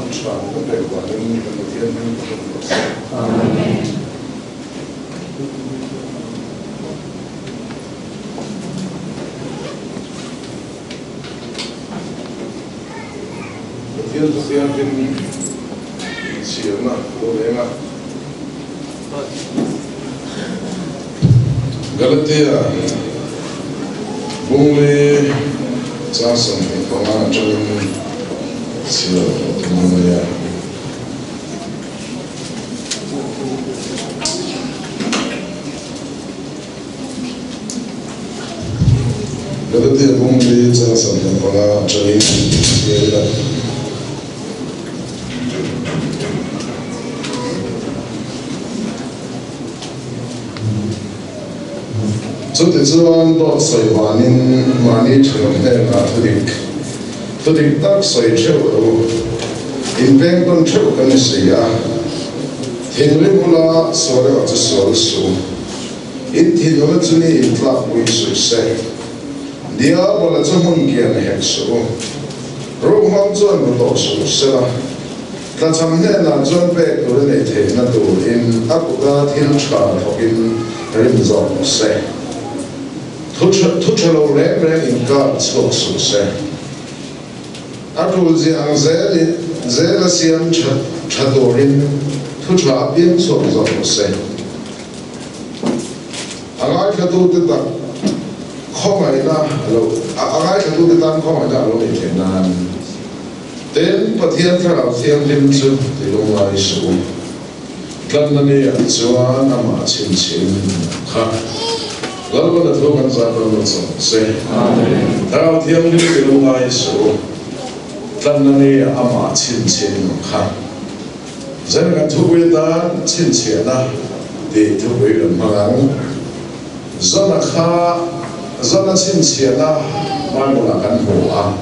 Hun tha min pek vangin kan Pathian hming ka hmu rawh se. Amen. Pathian chu thianghlim chhiarna lo leng a. Galatia bungli chang 25 atangin chhiar a tum a nia. Galatia bungli chang 25 atangin chhiar ila. Chutichuan dawt sawi vanin mahni thenawm hnenah thudik thudik tak sawi theuh rawh u. Inpeng tawn theuh kan ni si a, thinrim ula sual erawh chu sual suh. In thinura chu ni intlakpui suh se. Diabola chu hmun kian hek suh u. Ruhmang chuan hmu tawh suh sela, tlachham hnenah chuan pek tur a neih theihna turin a kuta thil tha thawkin rim zawk rawh se. Thu thu tha lo reng reng inkar chhuak suh se. A tul zia ang zelin zela siam tha tha turin thu tha a piang chhuak zawk rawh se. A ngaithlatute tak khawngaihna a lo a ngaithlatute tan khawngaihna a lo neih theih nan Tin, Pathian Thlarau Thianghlim chu ti lungngai suh u. Tlanna ni ah chuan amah chhinchhin kha Lalpan a thu kan zah dawn lo chawm se. Thlarau Thianghlim ti lungngai suh u. Tlanna ni ah amah chhinchhin kha. Zan kan thupui atan chhinchhiahna tih thupui kan hmang ang. Zana kha zana chhinchhiahna Bible-ah kan hmu a,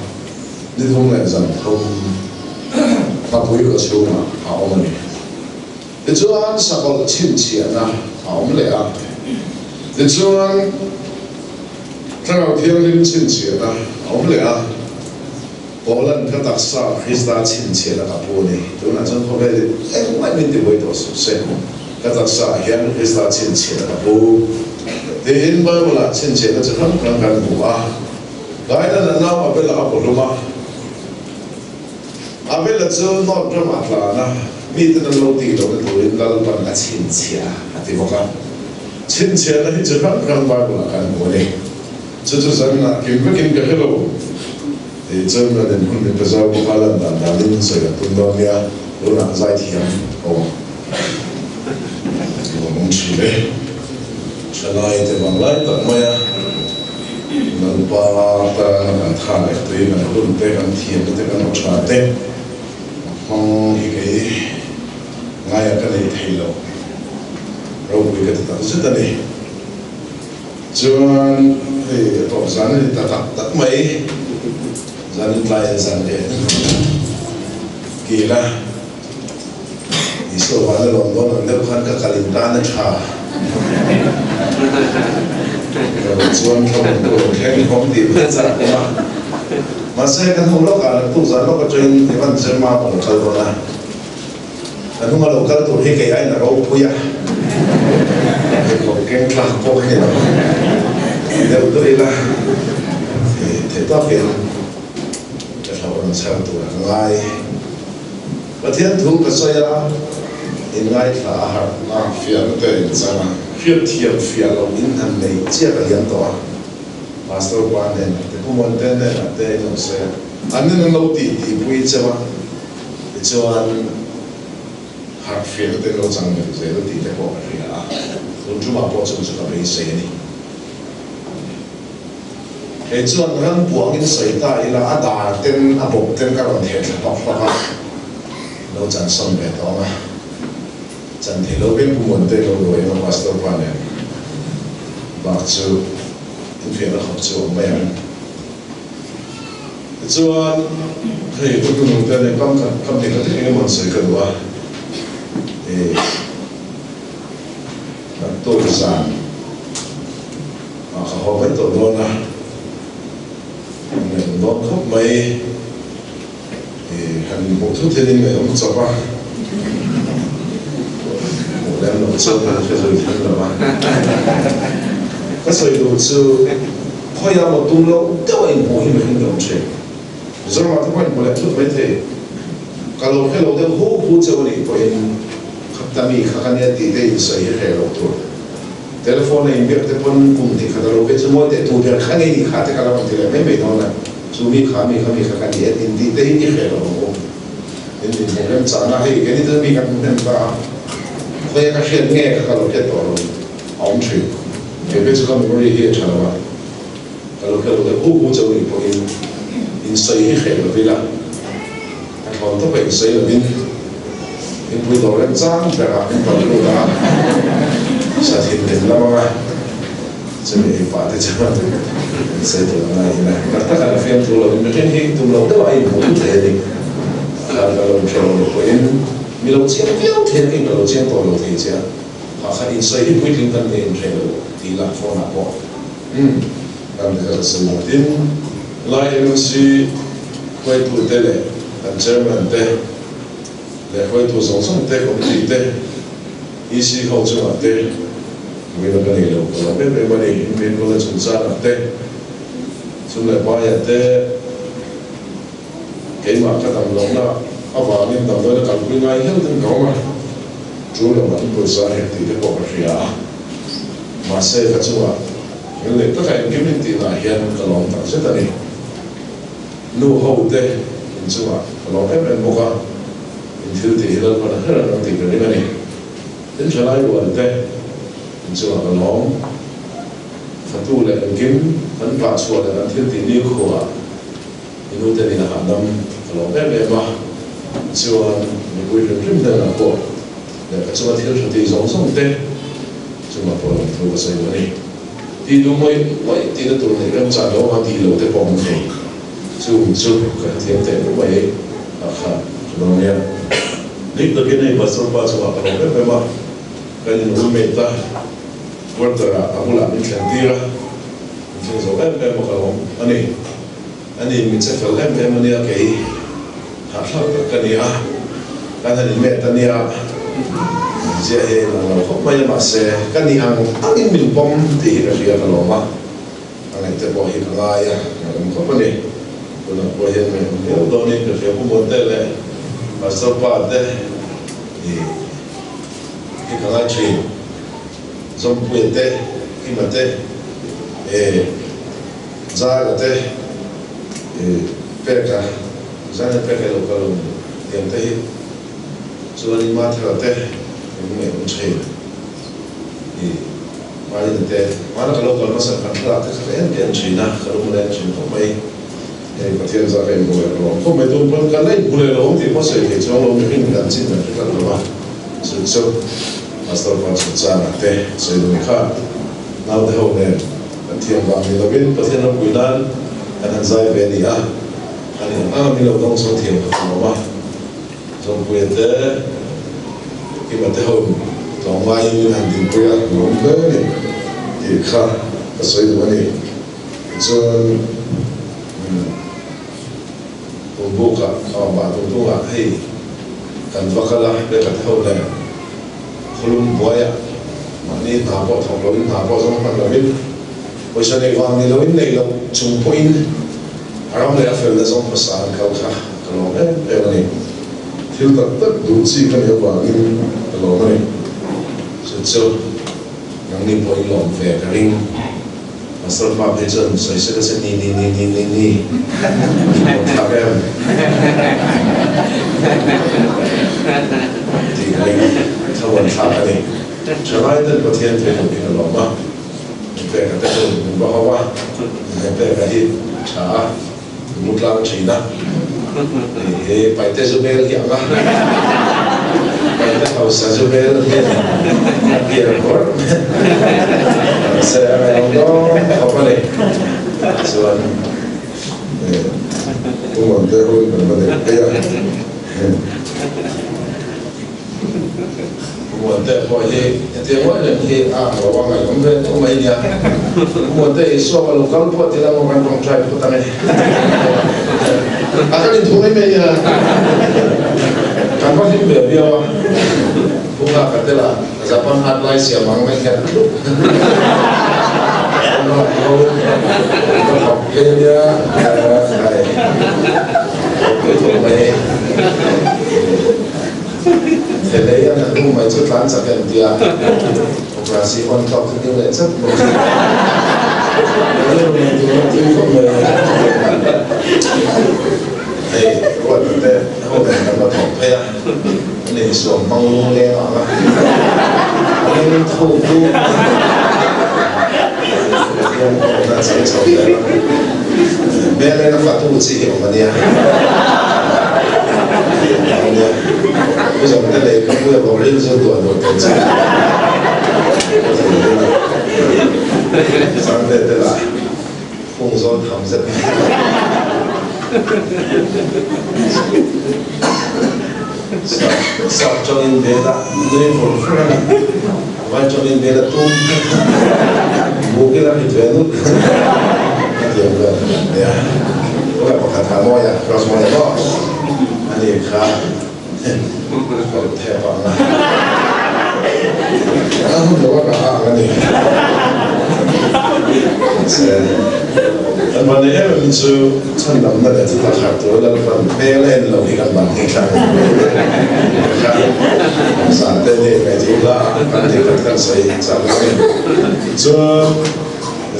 ni thum leh zan thum hmapui kaw chhungah a awm a ni. Tichuan sakawlh chhinchhiahna a awm leh a, tichuan Thlarau Thianghlim chhinchhiahna a awm leh a. Poland ka taksa Krista chhinchhiahna ka pu a ni. Tunah chuan khawvelin engmah min ti buai tawh suh se. Ka taksaah hian Krista chhinchhiahna ka pu. Tiin Bible-ah chhinchhiahna chi hrang hrang kan hmu a. Kaina a nau Abel-a a bawhlum a. Abel-a chu Nod ramah a tlan a, miten an lo tih lohna turin Lalpan a chhinchhiah a ti bawk a. Chhinchhiahna hi chi hrang hrang Bible-ah kan hmu a ni. Chu chu zanah kim vekin ka hre lo. Tih chuan ka nen hun min pe zau bawk a, lan dan danin sawi kan tum dawn nia, tunah zaithiam aw nuam awm thin e. Thalai te vang lai tak mai a, Lalpa tana kan tha leh tui kan hun te, kan thiamna te, kan aw tha te hmang hi kei ngaia ka nei thei lo, ropui ka ti tak zet a ni. Chuan hei a tawp zan a ni ta tak tak mai, zan in tlai in zan leh kil a, Isua van a lawm dawn ang deuh khan ka kal in tan a tha. Ka lo chuan thla rawn tur thleng khawm tih mai chak awm a, mahse kan hmu lawk ah naktuk zan lawk atangin Ivan Zirma ka lo kal dawn a. Ka hnung a lo kal tur hi kei aiin a ropui a, pheikhawk keng tlak pawh hi lo deuh deuh ila theih tawkin ka hlauh rawn chhar tur a ngai. Pathian thu ka sawi a, in ngaithla a harh na fiahna te in chang a, hriatthiam fiah loh in han nei chiah a liam tawh a, Pastor pa hnenah te, Pu Muante hnenah te in lo sawi a, an nen an lo tih tihpui cheu a. Tichuan, harh fiahna te lo chang belh zel tih te pawh ka hria a, tun tumah pawh chung chu ka beisei a ni. Kei chuan ram puangin sawi ta ila, a dar ten a bawp ten ka rawn theh thla hlawk hlawk a, lo chan sawn ve tawh ang a, chan thei lo viau Pu Muante lo ruai emaw Pastor pa nen bak chu infiahna khawp chu awm mai ang. Tichuan, hei ka hnung te nen kam khat kam hnih khat eng emaw an sawi ka duh a, ih naktuk zan ah ka haw mai tawh dawn a, ngaihna dawn khawp mai. Han hmuh thut hian in ngaihawm chauh a, hmuh lem loh chuan kan hre zui thleng lo a. Ka sawi duh chu khawiah maw tum loh deuh a inhmuh hi mihring ka awm thin. Mizoramah te pawh inhmu leh thut maithei. Ka lo hre lo deuh hu hu cheu a nih pawhin khata mi kha ka nia tih te insawi hi hreh loh tur. Telephone a inbiak te pawn kum hnih khat a lo vei chu mawi teh tu ber kha ngei ni kha te ka lo rawn ti leh mai mai dawn a, chu mi kha mi kha mi kha ka ni e tin tih te hi i hreh lo ang u. Tin inhmuh rem chahna hei kei ni chu mi kan hmu hnem ta a, khawiah ka hriat nge kha ka lo hriat tawh lo a awm thin. Kei phei chu ka memory hi a tha lo a, ka lo hre lo deuh hu hu cheu nih pawhin insawi hi hreh lo ila, A thlawn tawp a insawi lovin mipui dawr remchang berah min rawn lut a, sathin min lam anga chumi ei pah te chuan min sawi tur a ngai hin a. Tak taka la fiamthu lovin mihring hi tum loh deuh a inhmuh thut thei a ni. A khan ka lo inhre lo nih pawhin mi lo chiang viau thei a, kei ka lo chiang tawh lo thei che a, phah khat insawi hi puitling kan nia inhre lo tih lah phone ah pawh umm kan ti kha ka sawi lo. Tin, Lai MMC hruaitute leh kan Chairman te leh hruaitu zawng zawng te, Committee te, EC ho chungah te buaina ka nei lo ka lo em em a ni. Inpui kawlna chungchangah te, sum leh paiah te, keimah ka dam lohna avangin damdawiina kalpui ngai hial ten ka awm a, tul lamah an pawisa hek tih te pawh ka hria a, mahse ka chungah Hmel leh taka engkim in tih nah hian ka lawm tak zet a ni. Nu ho te in chungah ka lawm em em bawk a, in thil tih hi Lalpan a hre reng ang tih ka ring a ni. Tin thalai rual te in chungah ka lawm. Fatu leh engkim kan vah chhuah leh kan thil tih nikhua i nu te nih a hahdam ka lawm em em a, chuan mipui hrim hrim hnenah pawh leh ka chunga thil tha tih zawng zawng te chungah pawh lawmthu ka sawi duh a ni. Tih duh ngawih ngawih tihna tur neih remchang lo anga tih lo te pawh awm thei. Chung chu ka hrethiam teh nup mai a kha ka dawn nia. Dik takin hei Pastor pa chungah ka lawm em em a, kan in roommate a quarter ah a bulah min thlen tir a, min thleng zo em em a ka lawm a ni. Ani mi che fel em em a nia kei hahthlak tak ka ni a, kan han inmet a nia, ziah hi a inang lo khawp mai a mahse ka ni ang angin min pawm tih hi ka hria ka lawm a, a ngaihte pawh hi ka ngai a, ngaihawm khawp a ni. Tunah pawh hian ngaihawm viau dawnin ka hria Pu Muante leh Pastor pa te ih hi ka ngai thin, Zawmpuia te, Kima te, eh. Zara te peka Zara peka lo kal awm tiang te hi chuanin Mathera te eng nge awm thin i Marina te hmana ka lo kal hmasa kan thlalak te kha ka en ka en thin a ka lung a leng thin khawp mai hei Pathian zah ka inhmu leh ka lawm khawp mai tun pawn kan la inhmu leh lo awm tih pawh sawi thei chuang lo mihring kan chin kan hre tlat lo a chu chu Pastor pa chungchangah te sawi duh ni kha naute ho nen Kan thiam vang ni lovin Pathian ropui nan kan han zai ve a ni a, a ni ang ang a min lo dawng chho thiam kha ka lawm a. Zawmpuia te, Kima te ho tlawm ngaiin min han dinpui a, lawm hle a ni tih kha ka sawi duh a ni. Tichuan, Tumbukah, Khamah Tungtungah hei kan va kal a, Peka te ho nen. Khawlum buaiah mahni hna pawh thawk loin hna pawh zawng hman lovin pawisa neih vang ni loin neih loh chung pawhin a ram leh a felna zawng hmasa an kal kha ka lawm em em a ni. Thil tak tak duh chi ka nih avangin ka lawm a ni. Chu chu nangni pawh in lawm ve ka ring. Pastor pa phei chuan sawi se ka se ni ni ni ni ni ni lawm thlak em tih ka ring thlamuan thlak a ni. Thalai ten Pathian thei duh hi ka lawm a, min pek a te hun min va ho a, min pek a hi tha a, min lu tlang thin a, hei hi Paite zu bel hi ang a, Paite hausa zu bel hi a pian vawrh mahse a ngaihawm dawn khawp a ni. Chuan Pu Muante hun kan va neih phei a. Pu Muante pawh hi hetiang ngawih reng hi a ang lo a, ngaihawm ve tawh mai nia. Pu Muante Isua ka lo kal pawh ti la maw kan tawngtai phawt ang e. A kan inthu mai mai a, kan va hlim ve viau a, Pu Nghaka te lah Japan hat lai siam ang mai hian thlup an rawn tho ka thawk phei a nia, khai thawk thawk mai. Thelei an a hnu mai chu tlan chak em tia Operasi on tawk kha deuh leh chat bawk. Rilru nei tur a tui khawp mai. Hei Ruata te ho nen kan va thawk phei a, an insuam hmang lung leng ang a, ring thuk duh Pathian pawh a chang chho zel a, Hmel en a fatu chi hi awm a nia. Nia, Pu Zawmte lei ka puia bawk ril chu duah duah thei che. Sangte te lah phung zawn tham zet mai. Sap tawngin bel a nui fur fur a, vai tawngin bel a tum buk ila rit ve nut a ti ang vel. Nia, tunah pakhat ha mawi a, cross mawi a maw? A ni kha kawr thep ang a, a hun lo a rah ang a ni. Mahse, kan van nei em em chu chhandamna leh chu tak harh tur Lalpan hmel a en lo hi kan van hei tlang kha zan te ni ngaihtuah ula kan tih khat kan sawi chak lo a ni. Chuan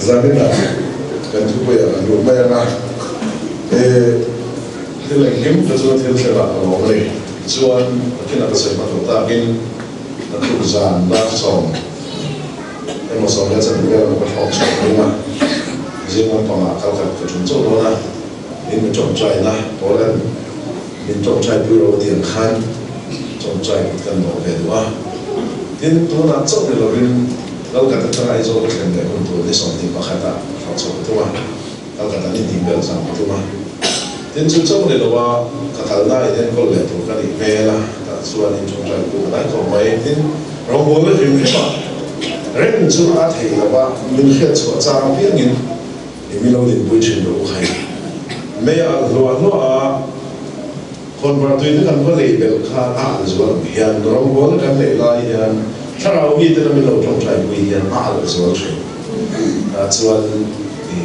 zaninah kan thupuiah kan lut mai ang a, Thil engkim te chu thil thlenah ka lawm a ni. Tichuan, nakinah ka sawi hma tawh takin naktuk zan dar sawm emaw 10:15 vel emaw ka thlawk chhuak ring a, zing lampangah kal khat ka tum chauh dawn a, in mi tawngtaina Poland min tawngtai pui ro tiang khan tawngtai kut kan dawh ve duh a. Tin, tunah chauh ni lovin Lalkat atanga Aizawl ka thlen leh hun tur ni 21 ah ka thlawk chhuak ka tum a. Kal ka tan in tih vel zang pathum a, tin chu chauh ni lo a, ka kalna in enkawl leh tur ka nih hmel a, tah chuan in tawngtai pui ka lai khawp mai. Tin, rawngbawlna hrim hrim a reng chu a theih lo a, min hriat chhuah chang apiangin i mi lo dinpui thin rawh u khai. Mei a alh hluah hluah a, khawnvar tui te kan va lei belh khan a alh zual ang hian rawngbawlna kan neih lai hian thlarau mi tena min lo tawngtai pui hian a alh zual thin. Tah chuan i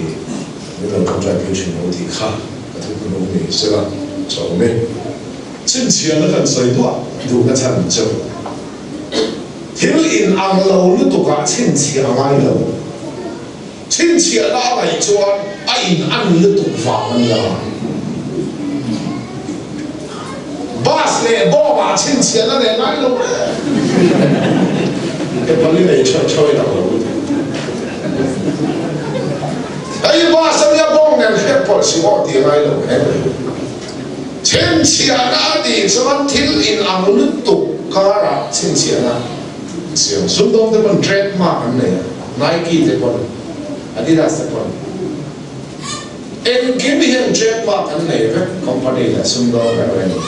min lo tawngtai pui thin lo tih kha ka thupun awm ni sela tha awm e. Chhinchhiahna kan sawi duah duhna chhan chu thil in ang lo lutuk ah chhinchhiah a ngai lo. Chhinchhiahna a ngaih chuan a in an lutuk vang a nia. Bus leh bawm ah chhinchhiahna nei ngai lo reng. Epali nei chhawih chhawih lo lo lutuk. Hei bus a nia bawng nen hriat pawlh si aw ti ngai lo reng reng. Chhinchhiahna a tih chuan thil in ang lutuk karah chhinchhiahna siam. Sumdawng te pawn trademark an nei a, Nike te pawn, Adidas te pawn. Engkim hian trademark an nei vek, company leh sumdawng reng reng in.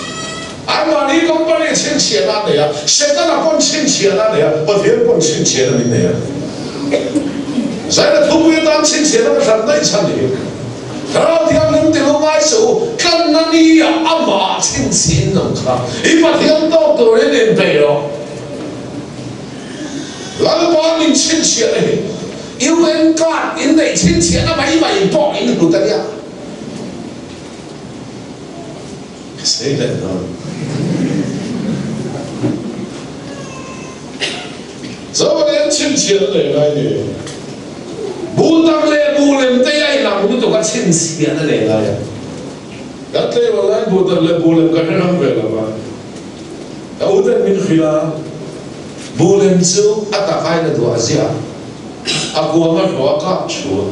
Anmahni company chhinchhiahna an nei a, Setana pawn chhinchhiahna a nei a, Pathian pawn chhinchhiahna min nei a. Zaina thupui atan chhinchhiahna ka hran daih chhan hi. Thlarau Thianghlim ti lu ngai suh u, tlanna ni ah amah chhinchhiin lo kha i Pathian tawk turin inpeih rawh. Lalpa min chhinchhiahna hi UN card in neih chhinchhiahna mai mai pawh in hlut a nia. Ka sawi leh dawn. Zovan in chhinchhiahna nei ngai ni. Bu tak leh bu lem te a inang lutuk a chhinchhiahna nei ngai a. Kan tleirawl laiin bu tak leh bu lem ka hre ram ve lo va. Ka u ten min hrilh a, bu lem chu a tak aiin a duah ziah a, a kuang a hlawh a kap thu a,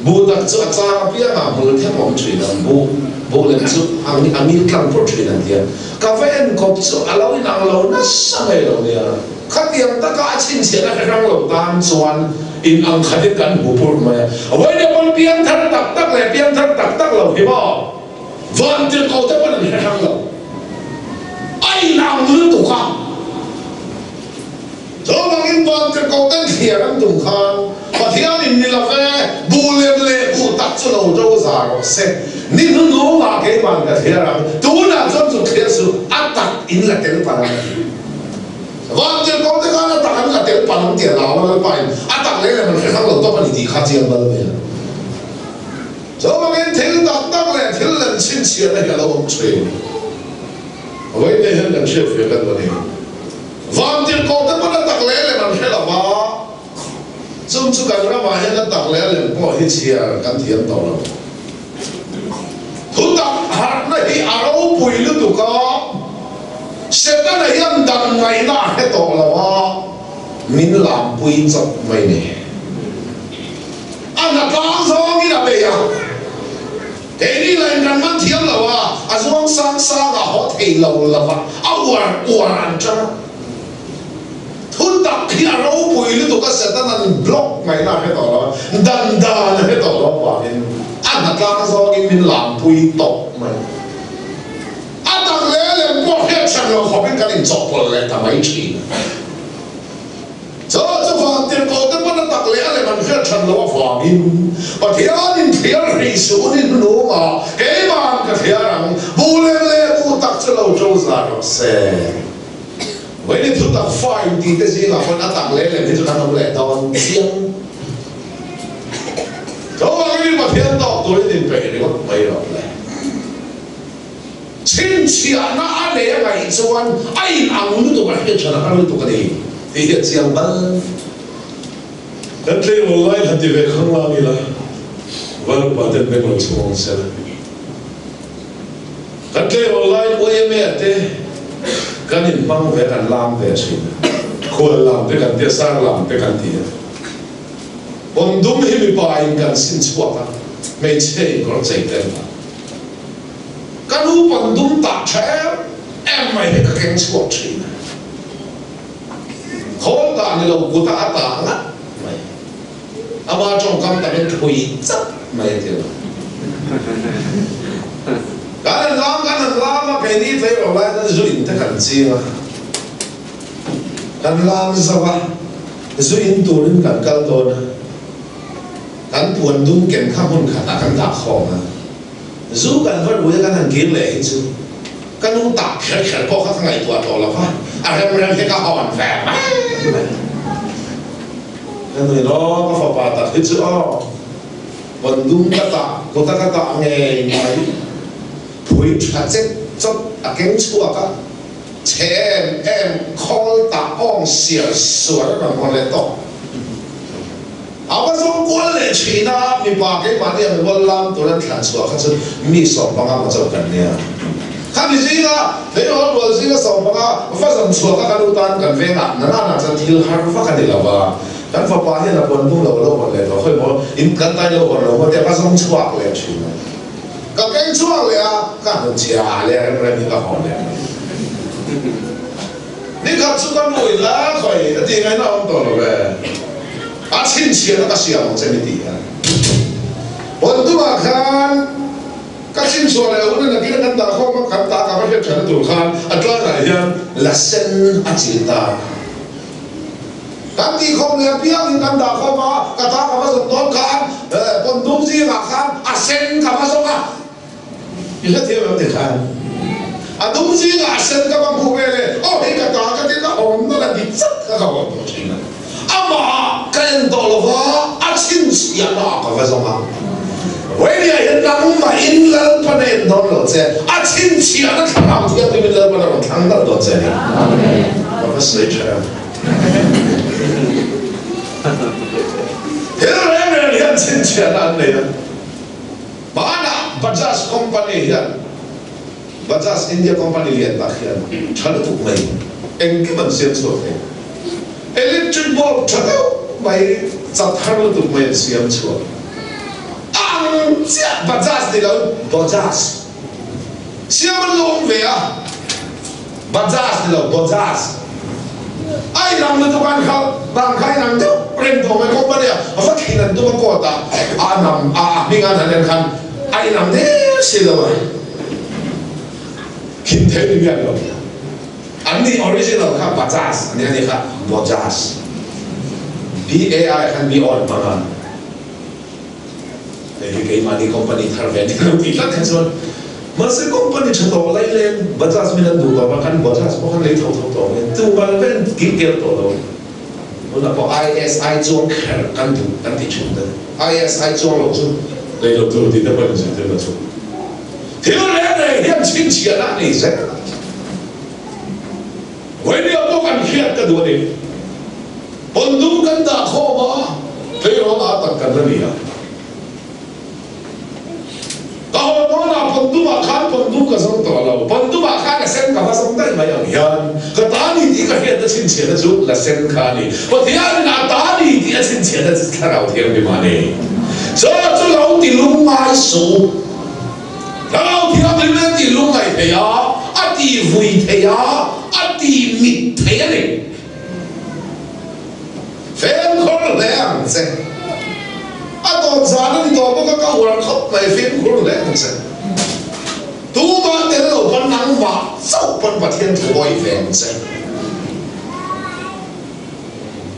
bu tak chu a chang apiangah hmul thep a awm thin a, bu bu lem chu a a ngil tlang pawh thin an ti a, ka va enkawp chu a lo inang lo nasa mai lo nia, khatiang taka a chhinchhiahna hre hrang lo tan chuan inang khatin kan hmu purh mai a, vawiin pawn piangthar tak tak leh piangthar tak tak lo hi maw? Vantirhkoh te pawn an hre hrang lo. A inang lutuk a. Chuvangin vantirhkoh ten thliar an tum khan Pathianin ni lo ve, buh lem leh buh tak chu lo to za rawh se. Ni hnuhnungah keiman ka thliar ang, tunah chuan chu thliar suh, a tak in la tel palh ang a ti. Vantirhkoh te khan a tak an la tel palh ang tih a hlau a, Lalpain a tak leh lem an hre hrang lo tawp a ni tih kha chiang bal mai a. Chuvangin thil tak tak leh thil lem chhinchhiahna hi a lo awm thin. Vawiin hian kan hriatfiah kan duh a ni. Vantirhkoh te pawn a tak leh lem an hre lo va, chung chu kan ramah hian a tak leh a lem pawh hi chhiar kan thiam tawh lo. Thutak harhna hi a ropui lutuk a, Setana hian dan ngaihna a hre tawh lo a, min lampui chawp mai ni. A hna tlang zawngin a bei a, keini lah in kan man thiam lo a, a zuang sang sang a haw thei lo lo va, a uar uar an tang a. Thu tak hi a ropui lutuk a, Setana'n block ngaihna a hre tawh lo a, dan dan a hre tawh lo avangin a hna tlang zawngin min lampui tawp mai. A tak leh lem pawh hriat hran lo khawpin kan inchawhpawlh leh ta mai thin. Chu chu vantirhkoh te pawn a tak leh a lem an hriat hran loh avangin Pathianin thliar hrih suh ni hnungah keima'n ka thliar ang, bu lem leh bu tak chu lo to zah rawh se. Vawiin thu tak fa inti te zingah pawn a tak leh lem hi chu kan awm leh dawn chiang. Chuvangin Pathian tawk turin inpeih ringawt mai rawh le. Chhinchhiahna a nei a ngaih chuan a in ang lutuk a hriat than a har lutuk a ni tih hi a chiang bal. Kan tleirawl lai han ti ve khang lang ila, Van upa ten beng lo chhung ang sela. Kan tleirawl lai YMA te kan in hmang ve kan lam ve thin a, khual lam te kan ti a, sar lam te kan ti a. Pawn dum hi mipa in kan sin chhuak a, hmeichhia in kawr chei tel a. Ka nu pawn dum tah tha em em mai hi ka keng chhuak thin a, khawl tah ni lo kut a a tah ngat mai, ama tawngkam takin thui chat mai a ti lo. Kan han lam kan han lam a, keini tleirawl lai chuan zu in te kan ching a, kan lam zo a, zu in turin kan kal dawn a, kan puan dum ken kha hmun khatah kan dah khawm a. Zu kan va rui a kan han kir leh hi chu ka nu tak kher kher pawh kha ka ngaihtuah tawh lo va, a rem rem hi ka hawn ve mai mai. Ka nui aw ka fapa tak hi chu aw pawn dum ka tah kut a ka tah ngei mai, phui tha chet chawt a keng chhuak a, chhe em em khawl tah awng siar suar a rawn hawn leh tawh. A va zawng kual leh thin a, mipa keimahni ang rual lam tur an thlan chhuah kha chu mi 15 maw chauh kan nia. Kha mi zinga tleirawl rual zinga 15 va zawn chhuah kha kan u tan kan vengah nana na chuan thil har vak a ni lo va, kan fapa hian a puan tum lo a lo hawn leh tawh khawi maw in kan tai lo hawn lo maw tia va zawng chhuak leh thin a. Ka keng chhuak leh a, ka hmu chhia leh rem rem hi ka hawn leh mai. Nikhat chu ka nu in a khawi a tih ngaihna a awm tawh lo ve. A chhinchhiahna ka siam ang che mi ti a. Pawn tumah khan ka chhinchhuah leh hun a nakin a kan dah khawm a, kan ta ka va hriat tha na tur khan a tlangah hian la sen a chil ta. Kan tih khawm leh apiangin kan dah khawm a, ka ta ka va zawm dawn khan pawn tum zingah khan a sen ka va zawm a. I hrethiam em ti khan a dum zingah a sen ka va hmuh ve le, aw hei ka ta ka ti ka hawn nawlh a dik chat kha ka hawn tawh thin a, amah ka en tawh lo va, a chhinchhiahna ah ka va zawng a, Vawinia hian nangmah in Lalpan a en dawn lo che, a chhinchhiahna thlarau thianghlim in Lalpan a rawn thlang nalh dawn che a ni. Ka va sawi tha em. Thil reng reng hian chhinchhiahna an nei a. Hmanah Bajaj company hian Bajaj India company lian tak hian tha lutuk mai engkim an siam chhuak thei. Electric bulb tha deuh mai chat har lutuk mai an siam chhuak. A ang chiah Bajaj ni lo Bajaj siam an lo awm ve a, Bajaj ni lo Bajaj. A inang lutuk an kha bang kha inang deuh reng tawh mai company a va thlin an tum a court ah a nam a a hming an han en khan a inang der si lo a khin thei ni miah lo an ni original kha Bajaj a nia ni kha Bajaj B A I khan B on hmang a. Hei hi keimahni company thar ve ni lo tih tlat kha chuan mahse company tha tawh lai leng Bajaj min an duh tawh a kan Bajaj pawh kan lei tho tho tawh mai tumal vel kil kel tawh lo. Tunah pawh ISI chuang kher kan duh kan ti thin ta. ISI chuang lo chu lei lo tur tih te pawh in zirtir na chu thil reng reng hian chhinchhiahna a nei zel a. Vawinia pawh kan hriat ka duh a ni. Pawndum kan dah khawm a, tleirawl ah tak kan la ni a. Ka haw dawnah pawndumah khan pawndum ka zawng tawh lo, pawndumah khan a sen ka va zawng daih mai ang hian ka ta ni tih ka hriatna chhinchhiahna chu la sen kha a ni. Pathianin a ta ni tih a chhinchhiahna chu Thlarau Thianghlim a ni. Chaw chu lo ti lungngai suh. Thlarau Thianghlim a ti lungngai thei a, a ti vui thei a, a ti mit thei a ni. Fimkhur hle ang che. A tawp zan a ni tawh bawk a, ka uar khawp mai, fimkhur hle ang che. Tumah tel lo pawn nangmah chauh pawn Pathian thu awih ve ang che.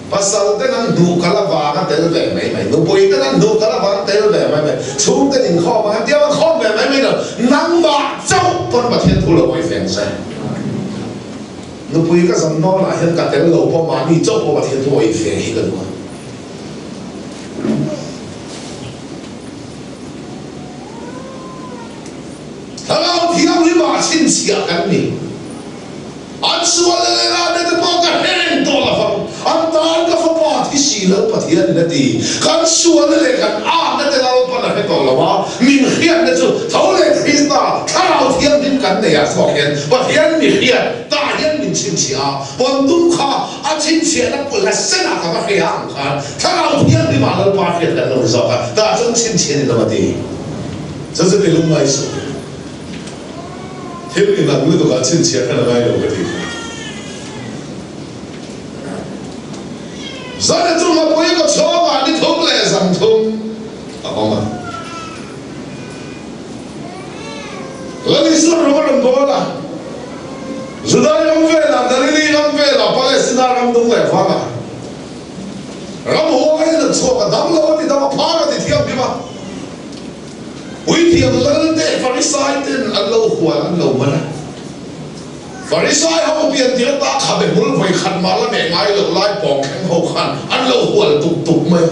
Pasal ten an hnuh kal avanga tel ve mai mai, nupui ten an hnuh kal avang tel ve mai mai, chhungten inkhawm ang an tiam a khawm ve mai mai lo, nangmah chauh pawn Pathian thu lo awih ve ang che. Nupui ka zam nawnah hian ka tel lo pawh mahni chauh pawh Pathian thu awih ve hi ka duh a. Thlarau Thianghlim ah chhinchhiah kan ni. An sual leh leh rah te pawh ka hre reng tawh lo vang. An tan ka fapa thi si lo Pathian in a ti. Kan sualna leh kan atna te Lalpan a hre tawh lo a, min hriatna chu tho leh Krista Thlarau Thianghlim kan nei ah zawk hian Pathian mi hriat tah hian min chhinchhiah a, pawn tum kha a chhinchhiahna pulha senah ka va hria ang khan Thlarau Thianghlim ah Lalpa hriat kan lo ni zawk a, tah chuan chhinchhiah ni lo a ti. Chu chu ti lungngai suh. Thil inang lutuk ah chhinchhiah khan a ngai lo ka ti kha. Zan chu Mapui ka chhawng ah ni thum leh zan thum a awm a. Lalisua ram a rawn bawl a, Judai ram velah, Galili ram velah, Palestina ram dung leh vang ah ramhuai in an chhuak a, dam lo a ti dam a, phar a ti thianghlim a. Puithiam lal te Farisai ten an lo hual an lo man a. Farisai ho pian tir ata khabe hmul vawi khat mah la meh ngai loh lai pawng thleng ho khan an lo hual tuk tuk mai a.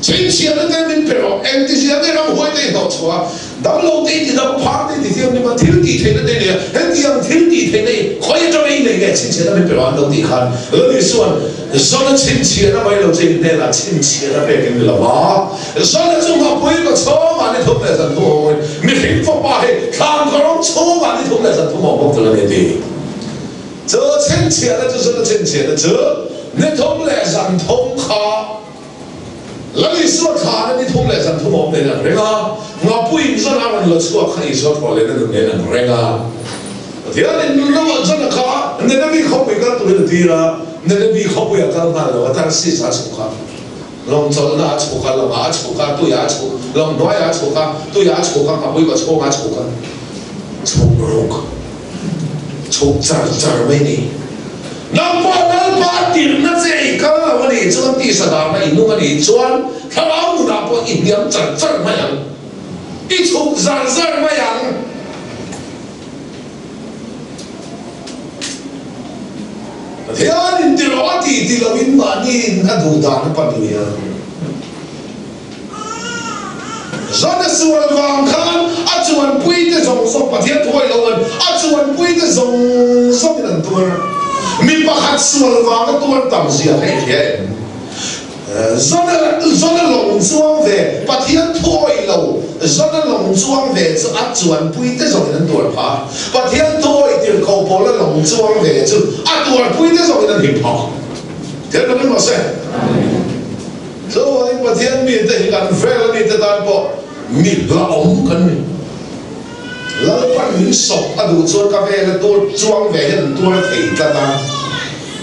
Chhinchhiahna te min pe rawh, engtizia nge ramhuai te i hnawh chhuah a, damlo te i ti dam, phar te i ti thiam ni ma, thil tih theihna te i nei a, hetiang thil tih theihna i khawi atanga i nei nge chhinchhiahna min pe rawh an lo tih khan Lal Isua'n Zona chhinchhiahna mai lo chu in hnenah chhinchhiahna pek in ni lo va, Zona chu ngapui ka chhawngah ni thum leh zan thum awm awmin mihring fapa hi thlan ka rawng chhungah ni thum leh zan thum awm bawk tur a ni a ti. Chu chhinchhiahna chu Zona chhinchhiahna chu ni thum leh zan thum kha Lal Isua thlana ni thum leh zan thum awm nen an reng a, ngapuiin Zona rawn la chhuak kha Isua thaw lehna nun nen an reng a. Pathianin nunna uah Zona kha Nineveh khawpui kal turin a tir a, Nineveh khawpui a kal nghal lo a, Tarsis a chhuk a, lawng chawlhna a chhuk a, lawngah a chhuk a, tuiah a chhuk, lawng hnuaiah a chhuk a, tuiah a chhuk a, ngapui ka chhungah a chhuk a, chhuk ruk, chhuk char char mai ni. Nang pawh Lalpa tirhna che i kal lo a nih chuan tisa dahna i nung a nih chuan thlarau nunah pawh i hniam char char mai ang, i chhuk zar zar mai ang. Pathianin ti rawh a tih ti loin mahniin a duh dan a pan lui a. Zana sual vang khan a chuanpuite zawng zawng Pathian thuai lo an a chuanpuite zawng zawngin an tuar a. Mi pakhat sual vanga tuar tam zia kha i hria em? Zana zana lawng chuang ve, Pathian thuawi lo, zana lawng chuang ve chu a chuanpui te zawngin an tuar phah. Pathian thuawi tirhkoh pawla lawng chuang ve chu a tuarpui te zawngin an him phah. Thil kan rawh se. Chuvangin Pathian mite hi kan vel a mite tan pawh mi hlauhawm kan ni. Lalpan min sawp a duh chuan ka vela tur chuang ve hian an tuar thei tlat a.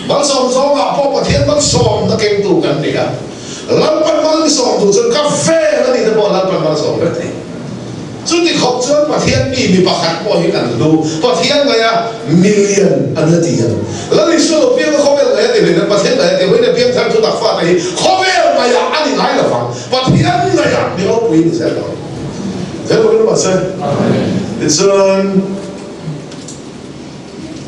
Malsawm zawngah pawh Pathian malsawmna kengtu kan ni a. Lalpan mal min sawm duh chuan ka vel a nih te pawh Lalpan malsawm vek thei. Chuti khawp chuan Pathian mi mi pakhat pawh hi kan hlu. Pathian ngaia million an la ti ang. Lal Isua lo piang a khawvel ngaih a ti. nei hleinem Pathian ngaih a ti huain a piangthar thu tak fate hi khawvel ngaihah a ni ngai lovang Pathian ngaihah mi ropui ni zel lo zel lovin mahse tichuan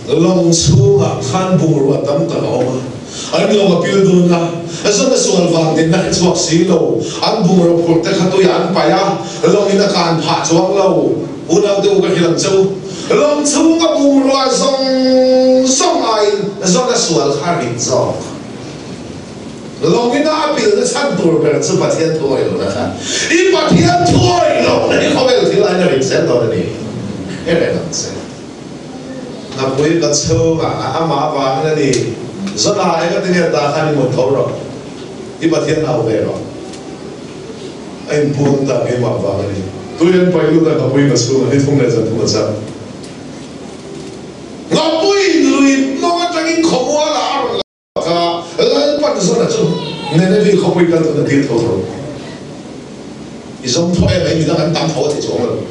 Lawng chhungah khan bungrua tam tak a awm a, an lawng a pil dun a, zan a sual vang dinna hi chhuak si lo, an bungrua phurh te kha tuiah an paih a, lawngin a kan phah chuang lo, unaute u ka hrilh ang che u, lawng chhunga bungrua zawng zawng aiin zan a sual kha rit zawk. Lawngin a a pilna chhan tur ber chu Pathian thu awih lohna kha i Pathian thu awih lohna hi khawvel thil aiin a rit zel dawn a ni, he reng ang che. Ngapui ka chhungah a amah avangin a ni. Zona eng a ti nge ta khan i mut tho rawh. I Pathian au ve rawh. A inpuang ta keimah vang a ni. Tui an paih lut a ngapui ka chhungah ni thum leh zan thum a chang. Ngapui lui hmawng atangin khawmual ah a rawn la a, Lalpan Zona chu Nineveh khawpui kal tun a tir tho tho. I zawm thaw em ai midang an tam tho a ti chuang lo.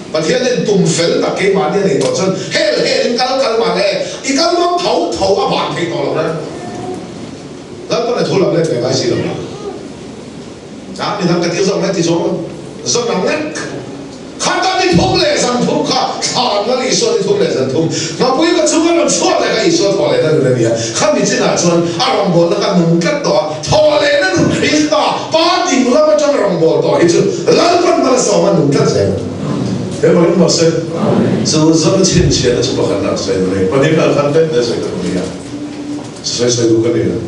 Pathian in tum fel tak keimahni a nei tawh chuan hel hel in kal kal mah le i kal dawn tho tho a van thei tawh lo reng. Lalpan a thu lam let ve ngai si lo a. A midang ka tir zawk mai ti chuang lo. Zona ngek. Khata ni thum leh zan thum kha thlan lal Isua ni thum leh zan thum Ngapui ka chhung a rawn chhuak leh kha Isua thaw lehna nun a ni a. Khami chinah chuan a rawngbawlna kha nung tlat tawh a, thaw lehna nun Krista Pa ding lam atanga rawngbâwl tawh hi chu Lalpan mal a sawm a nung tlat zel. He vangin mahse chu zan chhinchhiahna chu pakhat nak sawi duh a ni. Pahnih kal khan tlem te sawi ka duh a ni a, sawi sawi duh ka ni lo.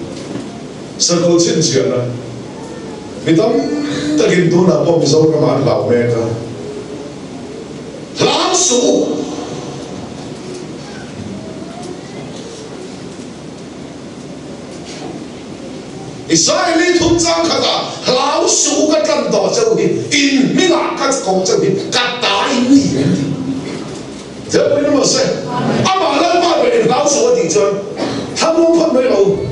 Sakawlh chhinchhiahna. Mi tam takin tunah pawh Mizoramah an hlau mek a, hlau suh u. Israeli thumchang khatah hlau suh u ka tlan tawh che u hi, in hmingah ka ko che u hi, ka ta in ni an ti. Thil pawhin emaw se, amah Lalpa ber in hlau suh a tih chuan thlamuang phawt mai rawh u.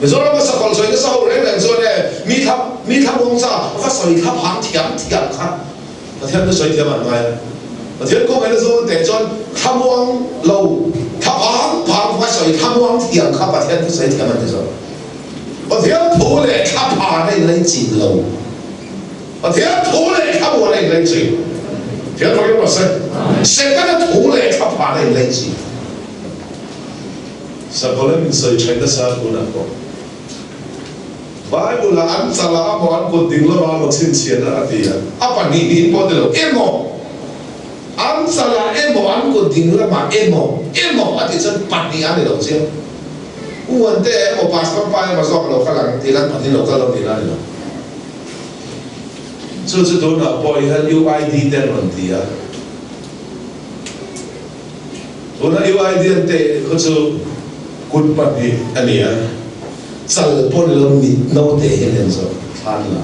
Mizoram a sakawlh sawi nasa ho reng reng chuan e, mi thla mi thla muang cha va sawi thla phang thiam thiam kha Pathian chu sawi thiam an ngai a. Pathian kawngin a zawn teh chuan thla muang lo thla phang phang va sawi thla muang thiam kha Pathian chu sawi thiam an ti zawk. Pathian thu leh thla phan a inlei chin lo. Pathian thu leh thla muan a inlei chin. Thian fakin rawh se. Setana thu leh thla phan a inlei chin. Sakawlh min sawi thaih nasa tunah pawh Bible ah an chal ah amaw an kut ding lamah amaw chhinchhiahna a ti a, a pahnih niin pawh ni lo emaw an chal ah emaw an kut ding lamah emaw emaw a tih chuan pahnih a ni lo chiang. U Ante emaw Pastor pa emaw zawk lo kal ang tih lan pahnih lo kal lo tihna a ni lo. Chu chu tunah pawh hian UID te an rawn ti a. Tuna UID an teh khaw chu kut pahnih a ni a, chal pawh ni lo mit no te hian en zawk thlan la.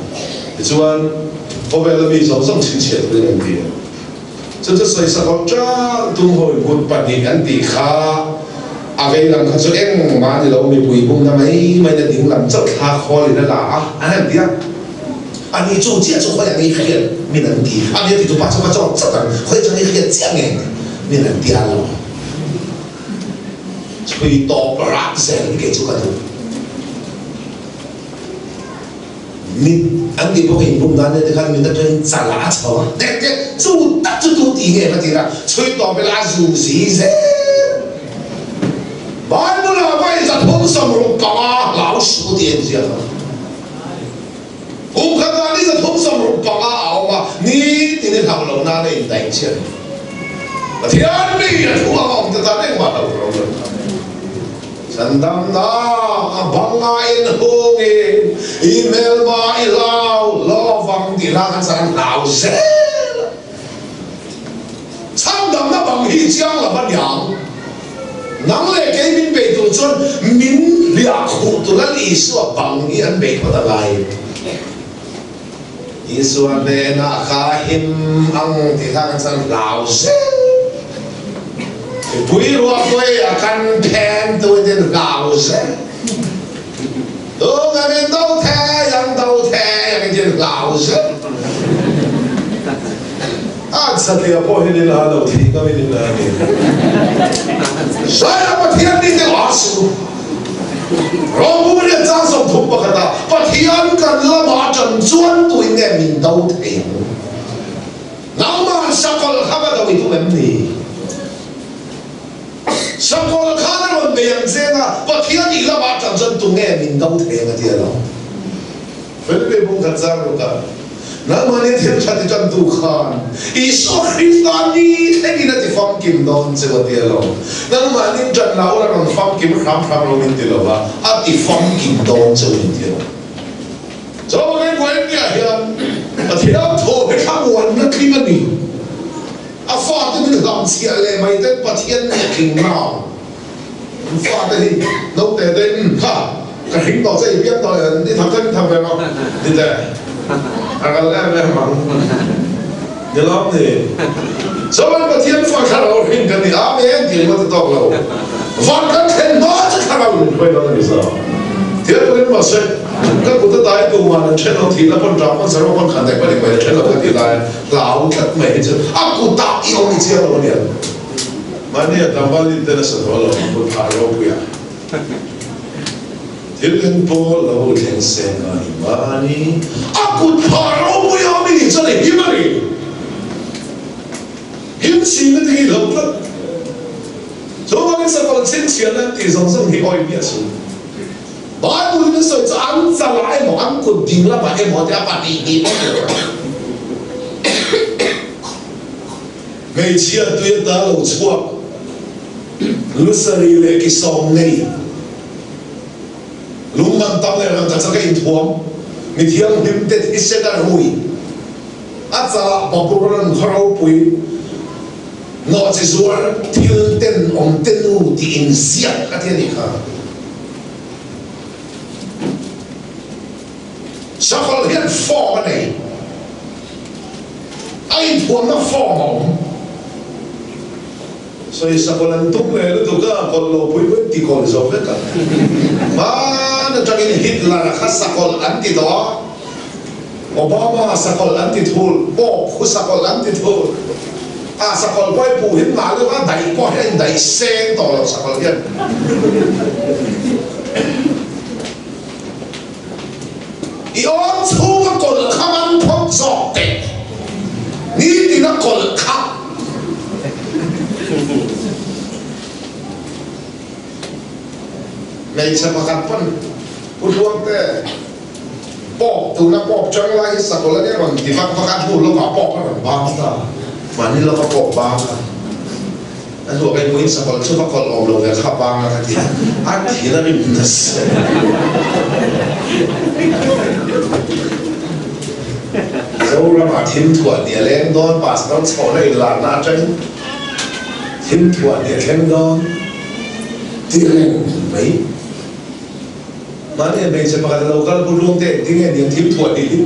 Tichuan khawvela mi zawng zawng chhinchhiah turin an ti a. Chu chu sawisak awm ṭang tum ho in kut pahnih an tih kha a vei lam kha chu engmah a ni lo, mipui bumna mai mai na ding lam chauh thla khawl in a la a, an han ti a. A ni chu chiah chu khawi ang i hriat min an ti. A ni a ti tu pa chu ka chawk chawk ang, khawi atang i hriat chiah nge min an ti a lo. Chhui tawp rak zel hi kei chu ka duh. Mit an tih bawk in bum dan te khan mit atangin chal a chho a, tek tek chu tak chu tu ti nge ka ti la, chhui tawp ila a zu zi zel. Bible ah pawhin 365 hlau suh tih a inziak a. Kum khat ah ni 365 a awm a, nitin i hlauh loh nan a indaih chiah a ni. Pathian mi a thu ang a awm te tan engmah hlauh tur a awm lo. Chandamna a bang a inhungin i hmelma i hlau lovang tih hla khan chan an hlau zel a. Chhandamna bang hi chiang lo a niang. Nang leh kei min bei tur chuan min hliah khuh tur a Isua bang hi an bei phawt a ngai. Isua hnenah ka him ang tih kha kan chan hlau zel. Mipui ruahpui a kan phen tu in tin hlau zel. Tu kan in do thei ang do thei ang in tin hlau zel. A satliah pawh hian in la lo thih ngam in in la ni. Zaia Pathian ni deuh a su. Rawngpumriat chang 31 ah Pathian kan lamah ṭan chuan tuin nge min do thei ang? Nangmah sakawlh kha va do i tum em ni? Sakawlh khan a rawn bei ang cheng a, Pathian i lamah ṭan chuan tu nge min do thei ang a ti a lo. Felipe bung khat zar ruk a, Nangmahni thil ṭha ti ṭantu khan Isua Krista ni thlengin a ti famkim dawn che a ti a lo. Nangmahni ṭan lah ula rawn famkim hram hram lo min ti lo va, a ti famkim dawn che u min ti a lo. Chawlei Buaingiah hian Pathian thaw hi thlamuanna tling a ni. A fate min hlamchhiah leh mai ten Pathian nih a tling nang. An fate hi naute te in kha ka hring tawh che i piang tawh le ni tham tham in tham ve rawh ti teh a kal em em ang ni lawm ni chuan Pathian fa thlarau hring kan ni Amen tih ringawt a tawk lo van kan thlen hma chu thlarau in min hruai dawn a ni zawk thil turin mahse ka kut a dai tuman an then lo thihna pawn ṭah pawn sarua pawn khan daih pawn engmah in a then lo ka tih lai hlau tlat mai hi chu a kutah i awm i chiang lo a nia. Mahni a tlangval in te nasa tawh lo ang kut phah ropui a thil eng pawh lo thleng se ngai mahni a kut phah ropui a awm i chuan i him a ni. Him si na ti hi lo tlat. Chuvangin sakawlh chhinchhiahna an tih zawng zawng hi awih miah suh. Bible in a sawi chu an chalah emaw an kut ding lamah emaw te a 2 hnih pawh ni lo. Hmeichhia tui ata lo chhuak lusari leh ki 10 nei lungman tam leh rangkachak a inthuam mi thianghlim te thisen a rui a chalah Babulon khaw ropui nawhchi zuar thil ten awm te nu tih inziak a ti a nih kha. Sakawlh hian form a nei. A inthuamna form a awm. Sawi sakawlh an tum leh lutuk a, kawlh lo pui pui ti kawlh zo vek a. Hman atangin Hitler a kha sakawlh an ti tawh a, Obama sakawlh an ti thul, Pope khu sakawlh an ti thul. A sakawlh pawh hi puh hin ngah deuh a, daih pawh hi a indaih seng tawh lo sakawlh hian. I awm chhunga kawlh kha man phawt zawk teh. Nitin a kawlh kha. Hmeichhe pakhat pawn Pu Hluangte pawp tuna pawp chang lai hi sakawlh a nia rawn ti vak vak a, a hnu lawkah pawp a rawn bang ta. Mahni lawka pawp bang a. A hnuah kei hmuhin sakawlh chu va kawlh awm lo ve kha bang a ka ti a, a thin a rim nasa. Zoramah thim thuah ni a leng dawn, pastor chhawhna inlarna atangin thim thuah ni a thleng dawn ti reng mai. Mahni hmeichhe pakhat a lo kal bu ruang te engtin nge niang thim thuah ni hi?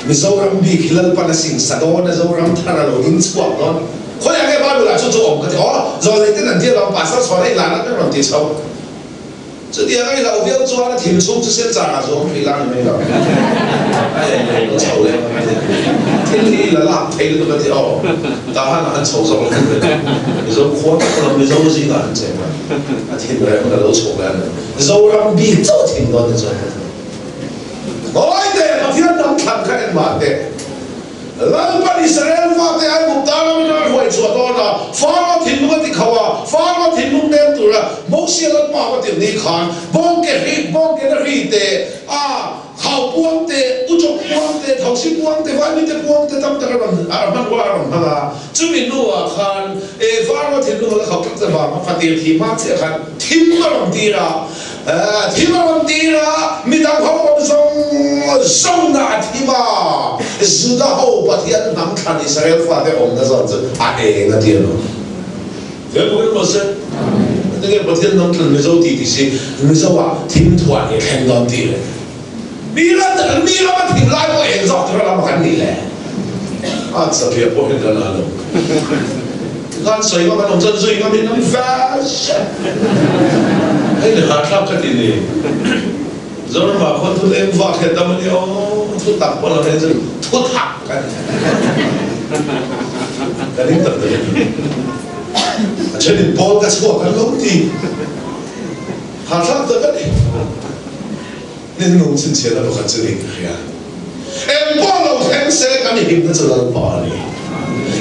Mizoram bik hi Lalpan a singsa dawn a, Zoram thar a lo ding chhuak dawn. Khawiah nge Bible ah chu chu awm ka ti aw, zawlei ten an ti alawm, Pastor chhuah rei lan apiang rawn ti chho. Chutiang a i hlauh viau chuan a thim chhung chu silchar ah zuam hrih la ni mai lo. A en leh lo chho leh ang a ti. Thil hi i la lak thei lutuk a ti aw, tahan ah an chho zawk lo thung ve. Mizo khua tak lam Mizo zingah an cheng a, a thin reng a lo chho leh a ni. Zoram bik chauh a thin dawn ni chuan ka ti. Ngawi teh, Pathian lam thlan kha en mah teh. Lalpan Israel fate Aigupta ram atanga hruai chhuah dawn a, Faro thinlung a ti kho a, Faro thinlung nem tura Mosia Lalpa va tirh ni khan bawngke hri, bawngke na hri te, a khau puang te, uchawk puang te, thosi puang te, vaimite puang te tam tak a rawn a hmanrua a rawn hmang a. Chumi hnuah khan e Faro thinlung a la kho tlat avanga fatir thi hma chiah khan thim a rawn tir a. Thim a rawn tir a, midang ho awm zawng zawng na a thim a, Juda ho Pathian hnam thlan Israel fate awmna zawn chu a eng a ti a lo. Fel bawk in Mose, Enge Pathian hnam thlan Mizo ti ti si, Mizo ah thim thuah ni thleng dawn ti le. Mi ram mi ram a thim lai pawh eng zawk tura lam kan nih le. A satliah pawh hi kan la lo. Tikhan sawi ngam an awm chuan zui ngam in an fashion. Hei le hahthlak ka ti ni. Zoramah khuan thu leng vak hian tam a ni aw, thu tak pawh lo hei chu thu thak ka ti. Ka ring tak tak a ni. A thenin pawl ka chhuak an lo ti. Hahthlak tak a ni. Ni hnung chhinchhiahna pakhat chu niin ka hria. Eng pawh lo thleng se kan i himna chu Lalpa a ni.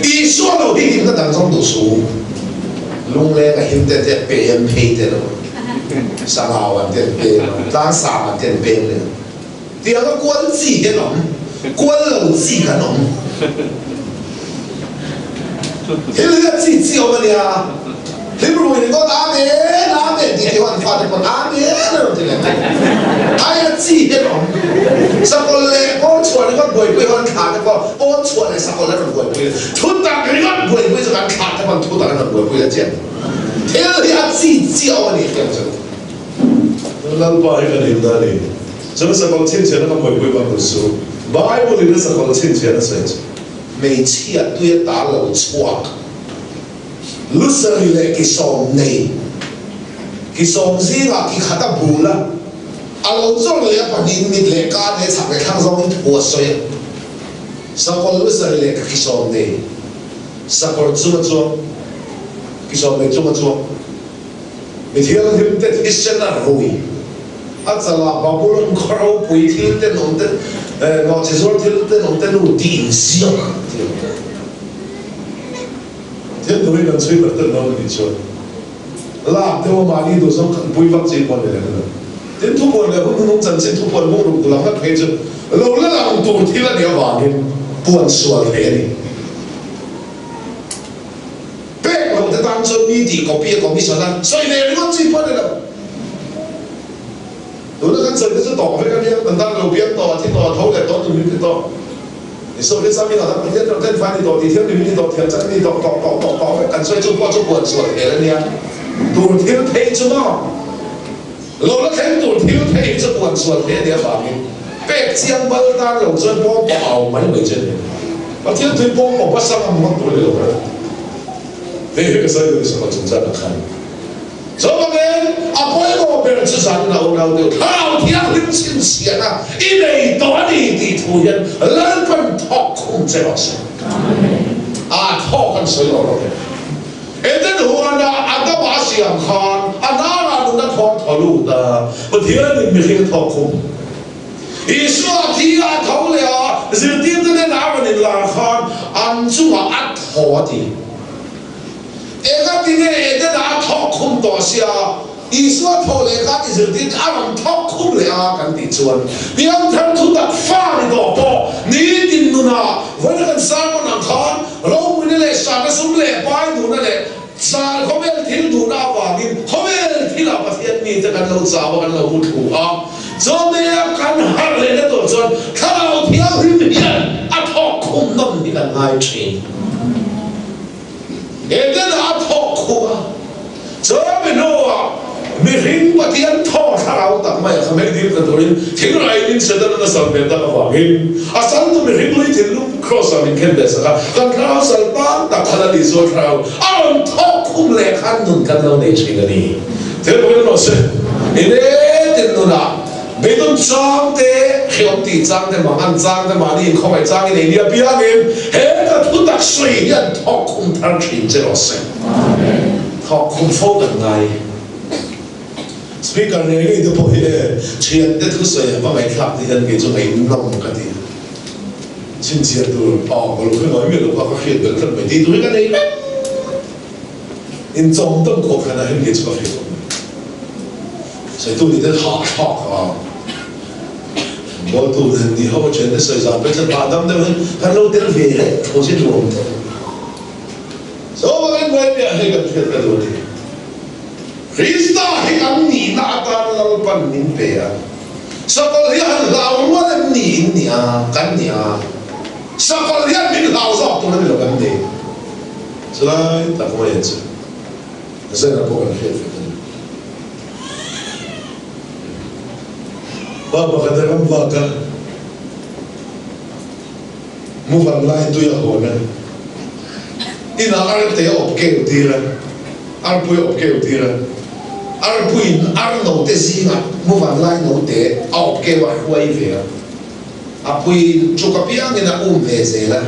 Isua lo hi himna dang zawng duh suh u. Lungleng a him te te pem phei te lo, sangau an te an pem a, tlangsang an te an pem leh a. Tiang a kual chi hi an awm, kual lo chi kan awm. Thil hi a chi chi awm a nia. Hlim rui ringawt Amen, Amen tih te ho an fate pawn Amen a rawn ti leh mai. Ai a chi hi an awm. Sakawlh leh pawn chhuah ringawt buaipui ho an thlah te pawh pawn chhuah leh sakawlh an rawn buaipui leh. Thutak ringawt buaipui chu kan thlah te pawn thutak an rawn buaipui leh chiah. Thil hi a chi chi a awm a ni tih ang chu. Lalpa hi kan him dan a ni. Chuan sakawlh chhinchhiahna ka buaipui vak lo su. Bible in a sakawlh chhinchhiahna sawi chu. Hmeichhia tuia ta lo chhuak. Lusari leh kisawm nei, kisawm zingah ki khat a bul a, a lo chawr leh a pahnihin mit leh ka leh chhak leh thlang zawngin thu a sawi a. Sakawr lusari leh ka kisawm nei, sakawr chunga chuang, kisawm nei chunga chuang, mi thianghlim te thisen a rui, a chalah Babulon khaw ropui thil tenawm te, nawhchi zuar thil tenawm te nu tih inziak tih a awm. Thil turin an chhui ber tel dawn a nih chuan lak deuh a mahni duh zawng khan pui vak chi pawh a ni lem lo. Tin, thupuan leh hun hnung chanchin thupuan bung ruk duh ang ngat phei chu lo la lang tur thil a nih avangin puan sual thei a ni. Pek loh te tan chuan mi tih copy a commission a sawi ve ringawt chi pawh a ni lo. Tuna kan sawi te chu tawh vek a nia, kan tan lo piang tawh a, thi tawh a, tho leh tawh a, nun min ti tawh. I sawi hi Samina tak Pathian ram then fai ni tawh, tih thianghlim ni tawh, thiam chak ni tawh, tawh tawh tawh tawh vek kan sawi chu pawh chu buan sual hmel a nia. Tur thil thei chu maw? Lo la thleng tur thil thei hi chu buan sual hle a nih avangin pek chiang bal tan lo chuan pawng pawh au mai mai chu a ni. Pathian tui pawng pawh pasang a hmuh tur a ni lo ber. Hei hi ka sawi duh ni sakawt chungchang ah khan. Chuvangin, a pawimawh ber chu zan lo lo deuh Thlarau Thianghlim chhinchhiahna i nei tawh a ni tih thu hian Lalpan thawk khum che rawh se. A thawk an sawi lo lo ve. Eden huana Adama a siam khan a hnarah nuna thawn thaw lut a, Pathianin mihring a thawk khum. Isua thi a tho leh a, zirtirte nen a rawn inlar khan an chungah a thaw a ti. Engati nge Edena a thawk khum tawh sia, Isua thawh leh khan i zirtir a rawn thawk khum leh a kan tih chuan piangthar thutak fa ni tawh pawh nitin nunah vawiin kan sermon ang khan ropuina leh sahna sum leh pai duhna leh zar khawvel thil duhna avangin khawvel thilah Pathian mite kan lo chau a kan lo mu thlu a, chawhmeh kan harh lehna tur chuan Thlarau Thianghlim hian a thawk khum nawm hi kan ngai thin. Eden ah a thawk khuh a, chumi hnuah mihring Pathian thaw thlarau tak mai a kha mei dil ta turin thing raiin Satan a sal ve tak avangin a saltu mihring lui thinlung Kraws ah min khen ve sak a, kan thlarau sal tan tak khan a ni chu a thlarau a rawn thawk khum leh khan nun kan lo nei thin a ni. Thil pawhin rawh se, Eden nunah Beidawng chang te, hrehawm tih chang te, mangan chang te, mahni inkhawngaih chang i nei nia piangin he ka thu tak sawi hian thawk khum thar thin che rawh se. Thawk khum fo kan ngai. Speaker ngei ngei te pawh hi e thian te thusawi a va ngaihthlak te hian kei chu ngaihnawm ka ti. Chhinchhiah tur aw ka lo hre ngawi miah lo kha ka hriat belh tlat mai tih tur hi ka nei vek. Inchawm tawn khawp khan a heng kei chu ka hriat awm. Sawitu ni te hahthlak a, Bawltu nen ni ho a thiante sawi zan pawh chuan hahdam deuh hian kan lo tel ve leh tho che nuam tawh. Chuvangin Buaipiah hei kan hriat ka duh a ni. Krista hi kan nihna atan Lalpan min pe a, sakawlh hi han hlau rual em ni in ni a, kan ni a, sakawlh hian min hlau zawk tur a ni lo kan ni. Chulai tak mai chu Zena pawh kan hriat vek a ni. Pa pakhat a ram vak a, mu van lai tui a hawn a, inah arte a awp keu tir a, arpui a awp keu tir a, arpuiin ar note zingah mu van lai note a awp keu a hruai ve a, a pui tuk apiangin a um ve zel a.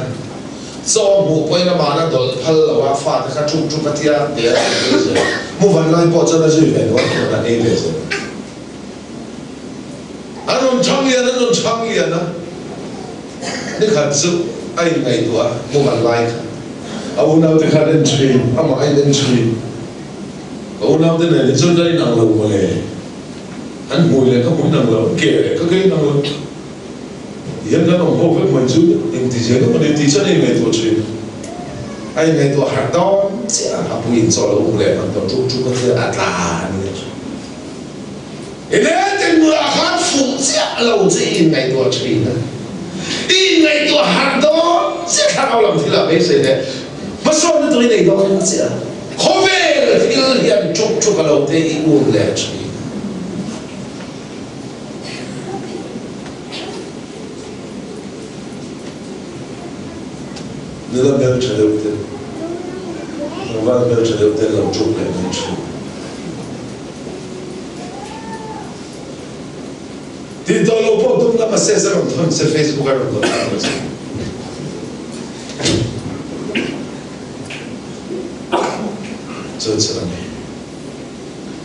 Chaw hmuh pawhin amah la dawlh phal lo a, fate kha ṭuk ṭuk a tia te a ti ve zel. Mu van lai pawh chuan a zui ve nual chuan a ei ve zel. An rawn chhang lian, an rawn chhang lian a, nikhat chu a inngaihtuah a, mu van lai kha a unaute khan en ṭhin, amah a in en ṭhin. Ka unaute nen hi chuan ka inang lo mawle, an hmui leh ka hmui inang lo, an ke leh ka ke inang lo. Hian kan awm ho vek mai chu engti zel emaw ni tih chuan a inngaihtuah thin. A inngaihtuah harh dawn chiah a, a pui in chaw lo um leh hman tawh ṭuk ṭuk a thil a tla a ni a chu. I lete nula khan fuh chiah lo chu i inngaihtuah thin a, i inngaihtuah harh dawn chiah thlarau lam thil ah beisei leh hmasawnna tur i nei dawn chiah a, khawvel thil hian ṭuk ṭuk a lo te i um leh thin. Nula hmel tha deuh te, tlangval hmel tha deuh te an lo ṭuk leh mai ṭhin. Tih tawh lo pawh tum la message a rawn thawn che Facebook a rawn contact lo che. Chu chu a ni.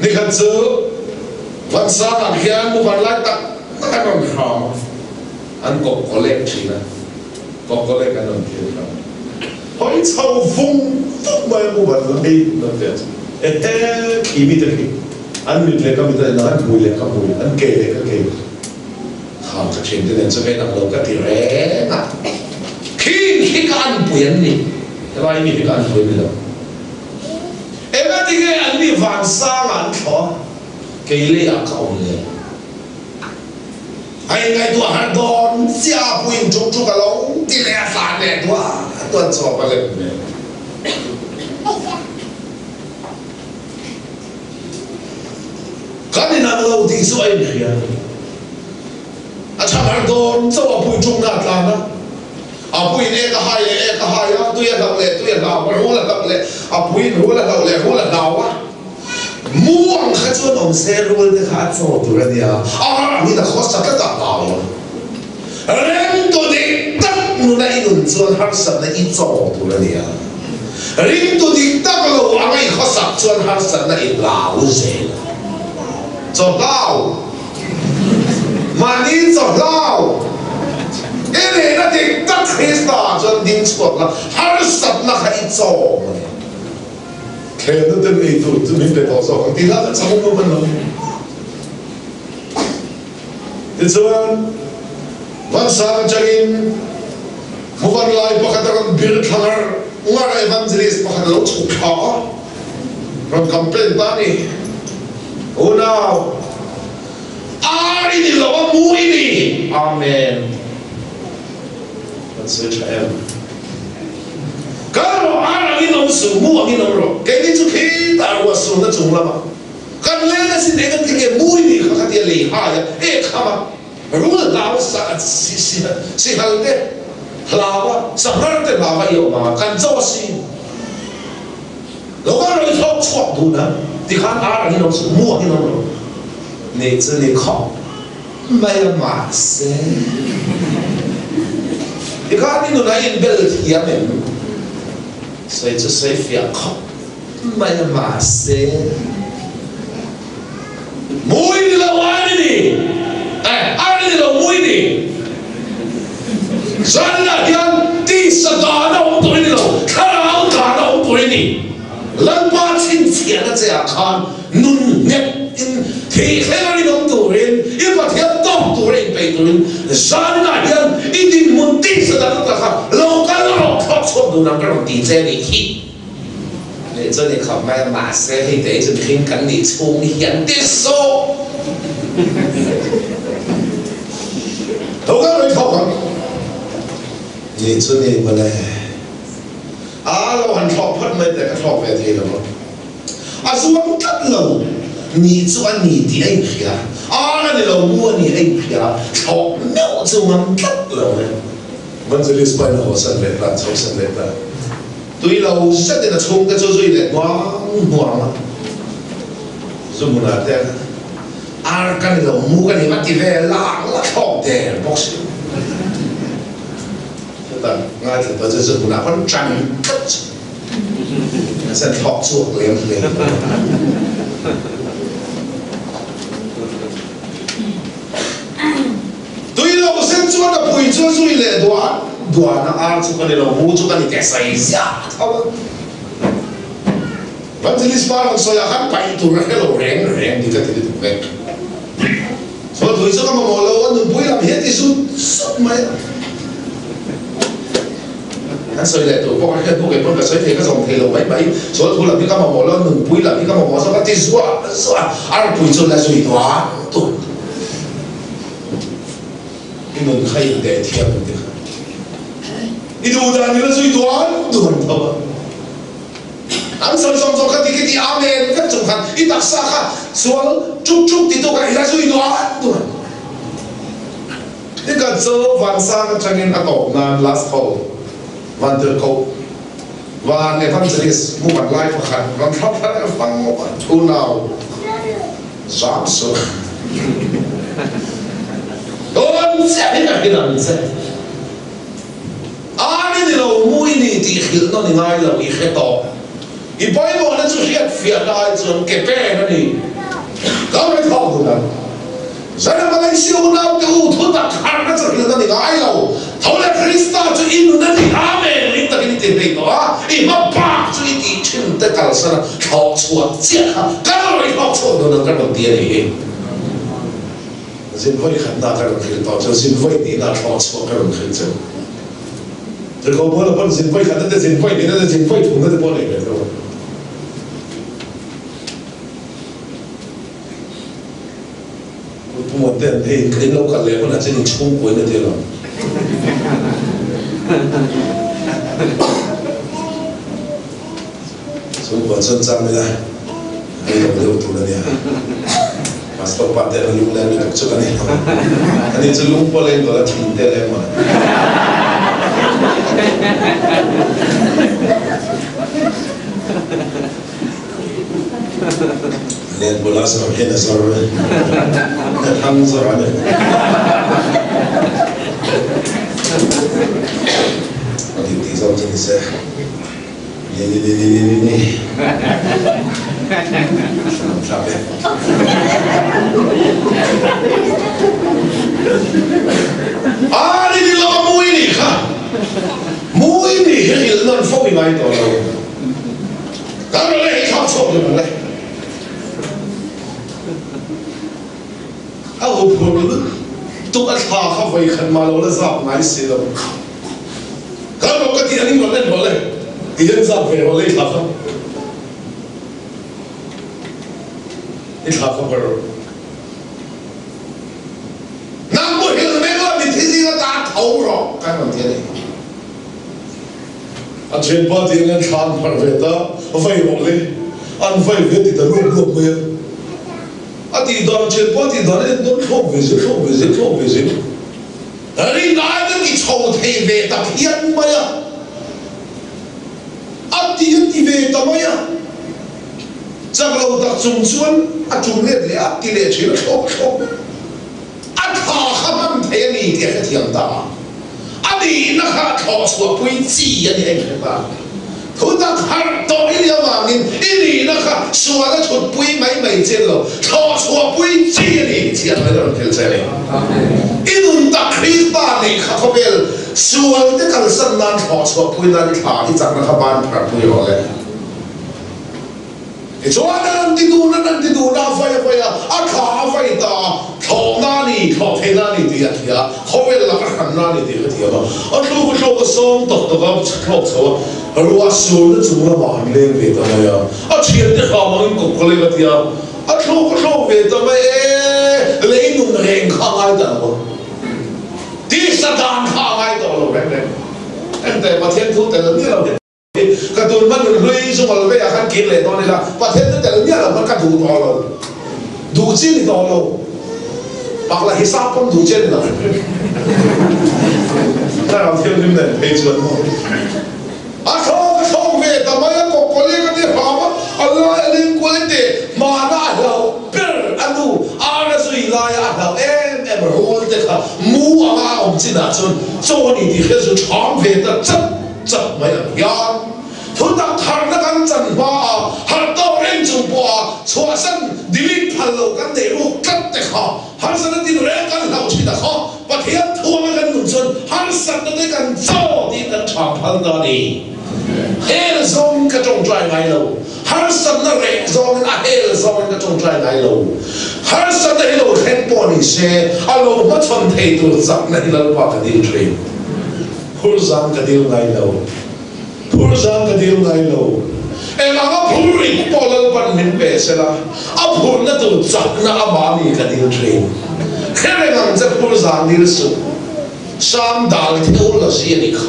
Nikhat chu Vansang ah hian muvan lai tak tak an rawn hram a, an kawp kawlek thin a, kawp kawlek an rawn thil hram. Hawi chho vung vung mai a muvan lai an ve chu ehe khi mite khi an mit leh ka mit a inang, an hmui leh ka hmui, an ke leh ka ke kha ka thian te nen chu ka inang lo ka ti reng a, khing khi ka anpui an ni, helai mi hi ka anpui a ni lo. Engati nge an ni vansanga an thlawh a, kei leiah ka awm le? A inngaihtuah harh dawn chiah a, puiin ṭuk ṭuk a lo ti leh a, tlan leh duah duah chawp a lem ve. Kan inang lo tih chu a inhria. A chhang harh dawn chauh a, pui ṭukna a tlan a. A puiin ek a hai leh ek a hai a, tui a hlauh leh tui a hlau a, rul a hlauh leh a puiin rul a hlauh leh rul a hlau a. Mu ang kha chuan awm se rul te kha a chaw tur a nia, a har angin a khawsa tlat a hlau a. Ringtu dik tak nuna i nun chuan harsatna i chaw tur a nia. Ringtu dik tak lo anga i khawsak chuan harsatna i hlau zel a. Chaw hlau. Mahni chawhlau i nihna dik tak Krista ah chuan ding chhuak la, harsatna kha i chawm a ni. Thlenna ten ei tur chu min pe tawh zawk ang tih hla kha chang ngam an lo. Tichuan, Vansang atangin Muvan lai pakhat a rawn bir thla ngar ngar a, evangelist pakhat a lo chhuk thla a, rawn complain ta a ni. Unau, ar i ni lo a, mu i ni. Amen. Kan sawi tha em? Kal rawh, ar angin awm suh, mu angin awm rawh. Keini chu khitah ruah surna chung lamah kan leng asin, eng ati nge mu i nih kha khatia lei hai a, ek ham a, rul hlau a, sihal te hlau a, sanghar te hlau a i awm ang a, kan cho asin. Lo kal rawh i thlawk chhuak dun a, tikhan ar angin awm suh, mu angin awm rawh. Nih chu ni khawp mai a mahse tikhan i nun a inbel thiam em? Sawi chu sawi fiah khawp mai a mahse mu i ni lo ar i ni, eh ar i ni lo mu i ni. Zanah hian tisa dan a awm tur i ni lo, thlarau dan a awm tur i ni. Lalpa chhinchhiahna che ah khan nun nghet in thih thleng a rinawm turin, i Pathian tawk tura inpeih turin zanah hian i dinhmun tisa dan ta kha lo kal rawh, thlawk chhuak dun ang ka rawn ti che nih hi. Leh chuan i khap mai a, mahse hei te hi chu mihring kan nih chhung hian ti suh. Tho ka rawi thawk ang. Ni chu ni mawle. A lo han thlawk phawt mai teh ka thlawk ve thei lo a. A zuam tlat lo. Ni chu a ni tih a inhria. Ar a ni lo, mu a ni a inhria. Thlawk meuh chu ngam tlat lo e. Evangelist pain a hawsan leh ta, chhosan leh ta. Tui lo zetin a chhungte chu zui leh hnuang hnuang a, zu hmunah te ar ka ni lo, mu ka ni va ti ve lang la thlawk der bawk si. Chuta ngaithla tawh chu chu hmunah khawn ṭan tlat chu a sen thlawk chhuak lem hle. Tui lo sen chuan a pui chu a zui leh duan duan a, ar chu ka ni lo, mu chu ka ni teh sawi ziah tho a. Evangelist pa rawn sawi ah khan paih tur a hre lo reng reng tih ka ti lutuk vek. Sawi thui chu ka mamawh lo, a nunpui lam hi a ti zut zut mai a. Kan sawi leh tur pawh ka hriat hnu kei pawn ka sawi thei ka zawm thei lo mai mai. Sawi thu lam hi ka mamawh lo, a nunpui lam hi ka mamawh zawk a ti zuah zuah a, arpui chu la zui duan duan. I nun kha in deh thiam ang ti kha. I duh dan i la zui duan duan tho a. An sawi zawng zawng kha ti khi ti amen vek chung khan i taksa kha sual chuk chuk ti tu kha i la zui duan duan. I ka chu vansang atangin a tawp nan last call van tirhkoh van evangelist mu van lai pakhat rawn thlap thla leh vang ngawt a unau zam suh dawn chiah hi ka hrilh ang che. Ar i ni lo, mu i ni tih hrilh nawn i ngai lo, i hre tawh. I pawimawhna chu hriat fiah lai chuan ke pen a ni. Ka rawn thawk dun ang. Zana Malaysia unaute u thu tak harhna chu hrilh nawn i ngai lo. Tho leh Krista chu i nun a ni. Amen! Ring takin i ti hlei tawh a, i hma bak chu i tih thin te kalsan a thlawh chhuah chiah kha ka rawn thawk chhuak dun ang ka rawn ti a ni hi. Zin vawi khatna ka rawn hrilh tawh chu, zin vawi hnihna thlawh chhuah ka rawn hrilh chu. Tirhkoh Paula pawn zin vawi khatna te, zin vawi hnihna te, zin vawi thumna te pawh a nei ve tho. Pu Muante an hei in lo kal leh hunah chuan in chhungkuain a ti lo. Chhungkua chuan chang ila rei lo deuh tur a nia. Pastor pa te an lung leng lutuk chu ka ni lo. Ani chu lung pawh leng tawh la thin te leng mawle. Len bula zawr hian a zawr a thang zawr a ni. A dik tih zawng chu ni se. Ni ni ni ni ni ni ni. Hram thlak e. A ni ni lo a mui ni kha. Mui ni hi hrilh nawn fo i ngai tawh lo. Kan rawn leh hi thlak chhuak duh ang le. A huphurh lutuk a thla kha vawi khat mah lo la zap ngai si lo. Kal rawh ka tih angin rawn en rawh le ti hian zap ve rawh le i thla kha i thla kha ber rawh. Nang muhil meng la mithi zinga ta tho rawh kan rawn ti a ni. A thianpa ti hian thla an pharh ve ta vai rawh le an vai ve ti ta luap luap mai a. A tih dan thianpa tih dan a en dawn thlawk ve zel thlawk ve zel thlawk ve zel. Rinai ka ti chho thei ve ta phian mai a, a ti a ti ve ta mai a, chak lo tak chung chuan a tum let leh a ti leh thin a thlawk a thlawk mai a, a thla kha hman thei a ni tih a hrethiam ta a, a nihna kha a thlawh chhuah pui chi a ni a inhre ta. Thutak harh tawh i nih avangin i nihna kha sual a thutpui mai mai chin lo, thlawh chhuahpui chi a ni chhiat mai rawn thil che a ni. I nun tak Krista neih kha khawvel sual te kalsan nan thlawh chhuahpui nan i thla i chakna kha ban pharhpui rawh le. Tichuan a rawn ti dun a rawn ti dun a, a vai a vai a, a thla a vai ta a, thlawhna a ni, thlawh theihna a ni tih a hria a, khawvel laka hranna a ni tih ka thiam a, a thluk a thluk a sawm tak tak a, thlawk chho a, ruah surna chung lamah han leng ve ta mai a, a thiante hram angin kawp ka leng a ti a, a thluk a thluk ve ta mai e, lei nun reng kha a ngai ta lo a, tisa dan kha a ngai tawh lo reng reng, enteh Pathian thu tel miah lo hi. Ka tun hma nun hlui chu ngawl veiah khan kir leh dawn ila, Pathian chu tel miah lo khan ka duh tawh lo, duh chi ni tawh lo, pak la hisap pawn duh chi a ni lo. Thlarau Thianghlim nen phei chuan maw a thlawk a thlawk ve ta mai a, kawkkawli ka ti hram a, a lai a ling kual in teh hmana a hlauh ber a nu ar a zui laia a hlauh em em rul te kha mu anga a awm chi. chinah chuan chaw a ni tih hriat chu ṭham ve ta chat chat mai ang hian thutak tharna kan chan hma a harh tawk reng chung pawha chhuahsan delete phal lo kan neih ruk tlat te kha harsatna tin reng kan hlauh thin a kha Pathian thuanga kan nun chuan harsatna te kan chaw tiin kan ṭham phal ta a ni. Hel zawngin ka ṭawngṭai ngai lo. Harsatna reh zawngin a hel zawngin ka ṭawngṭai ngai lo. Harsatna hi lo thleng pawh ni se, a lo hmachhawn thei tur chakna hi Lalpa ka dil ṭhin. Phur zang ka dil ngai lo. Phur zang ka dil ngai lo. Eng anga phur rit pawh Lalpan min pe sela, a phurna tur chakna amah mi ka dil ṭhin. Hre reng ang che phur zang dil suh. Sam dal theu la si a ni kha.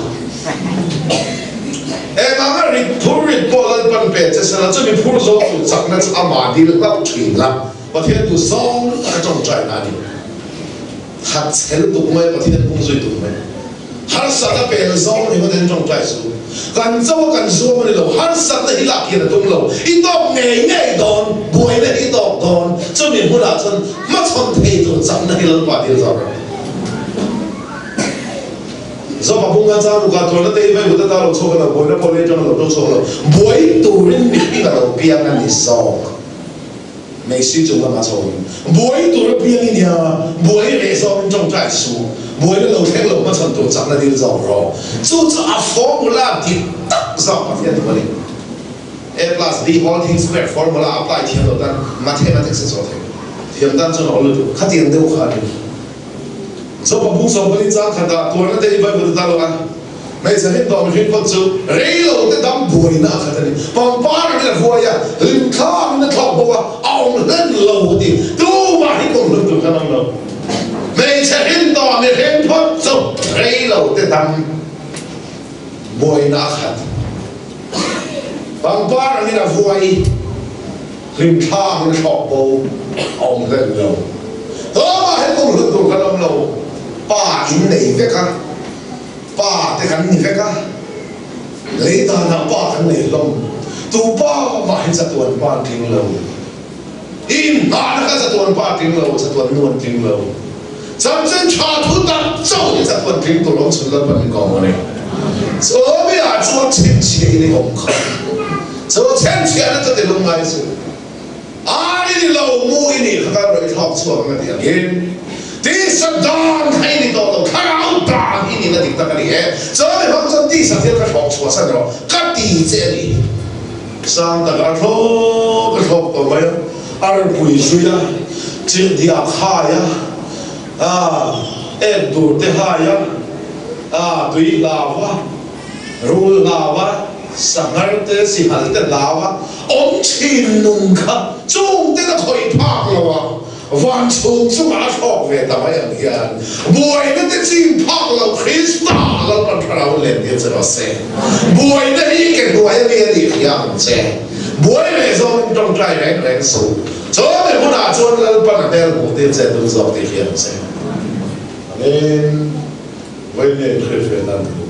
Eng anga rit phur rit pawh Lalpan pe che sela chu mi phur zawk tur chakna chu amah dil hlauh thin la, Pathian tu zawng taka tawngtai na a ni. Khat chhel tuk mai, Pathian pung zui tuk mai. Harsatna pel zawng ringawt in tawngtai su. Kan cho a kan zuam a ni lo, harsatna hi lak hian a tum lo. I tawk ngei ngei dawn, buaina hi i tawk dawn, chumi hmunah chuan hmachhawn thei tur chakna hi Lalpa dil zawk ang. Zopa bunga chang rukah tuarna te hi vai vut ata lo chhuak a lo, buaina pawh lei atanga lo to chhuak lo, buai turin mihring a lo piang a ni zawk. Messi chung lama chho in buai tur a piang i nia, buai reh zawngin tawngtai suh, buaina lo thleng lo hmachhawn tur chakna dil zawk rawh. Chu chu a formula dik tak zawk Pathian thu a ni. A plus B whole thing square formula apply thiam lo tan mathematics a chaw thei. Thiam tan chuan a awl lutuk. Khatiang deuh kha a ni. Zopa bung 40 chang khatah tuarna te hi Bible ta lo a, hmeichhe hlim tawh mihring phawt chu rei lo te dam buaina a khat a ni. Pangpar angin a vuai a, hlimthla angin a thlawk bawk a, a awm hlen lo a ti. Tumah hi kawng hlun tur khan awm lo. Hmeichhe hlim tawh mihring phawt chu rei lo te dam buaina a khat. Pangpar angin a vuai, hlimthla angin a thlawk bo, a awm hlen lo. Tlawmah hian kum hlut tur kan awm lo. Pa in nei vek a, pa te kan ni vek a, lei danah pa kan nei hlawm. Tu pa mah hi chatuan pa an tling lo. Inhmahna kha chatuan pa a tling lo, chatuan nu an tling lo. Chanchin tha thu tak chauh hi chatuan tling tur awm chhun Lalpan min kawm a ni. Chawmi ah chuan chhinchhiah in i awm kha. Chu chhinchhiahna chu ti lungngai suh. Ar i ni lo, mu i nih kha kan rawi thlawk chhuak ang a ti angin tisa dan kha i ni tawh lo, thlarau dan i nihna dik tak a ni e. Chawmi hmang chuan tisa thil kha thlawk chhuah san rawh ka ti che a ni. Sang tak a thlawk a thlawk tawh mai a, a rpui zui a, chirhdiak hai a, ek dur te hai a, tui hlau a, rul hlau a, sanghar te sihal te hlau a, awm thin nun kha chung ten a khawih phak lo a. Van chhung chungah a thlawk ve ta mai ang hian buaina te chim phak lo Krista Lalpan Thlarau len tir che rawh se. Buaina hi ke hnuai a mi a nih hria ang che. Buai leh zawngin tawngtai reng reng suh. Chawlni hunah chuan Lalpan a hmel hmuh tir che tum zawk tih hria ang che. Amen. Vawiin nge inhriat ve nan thu.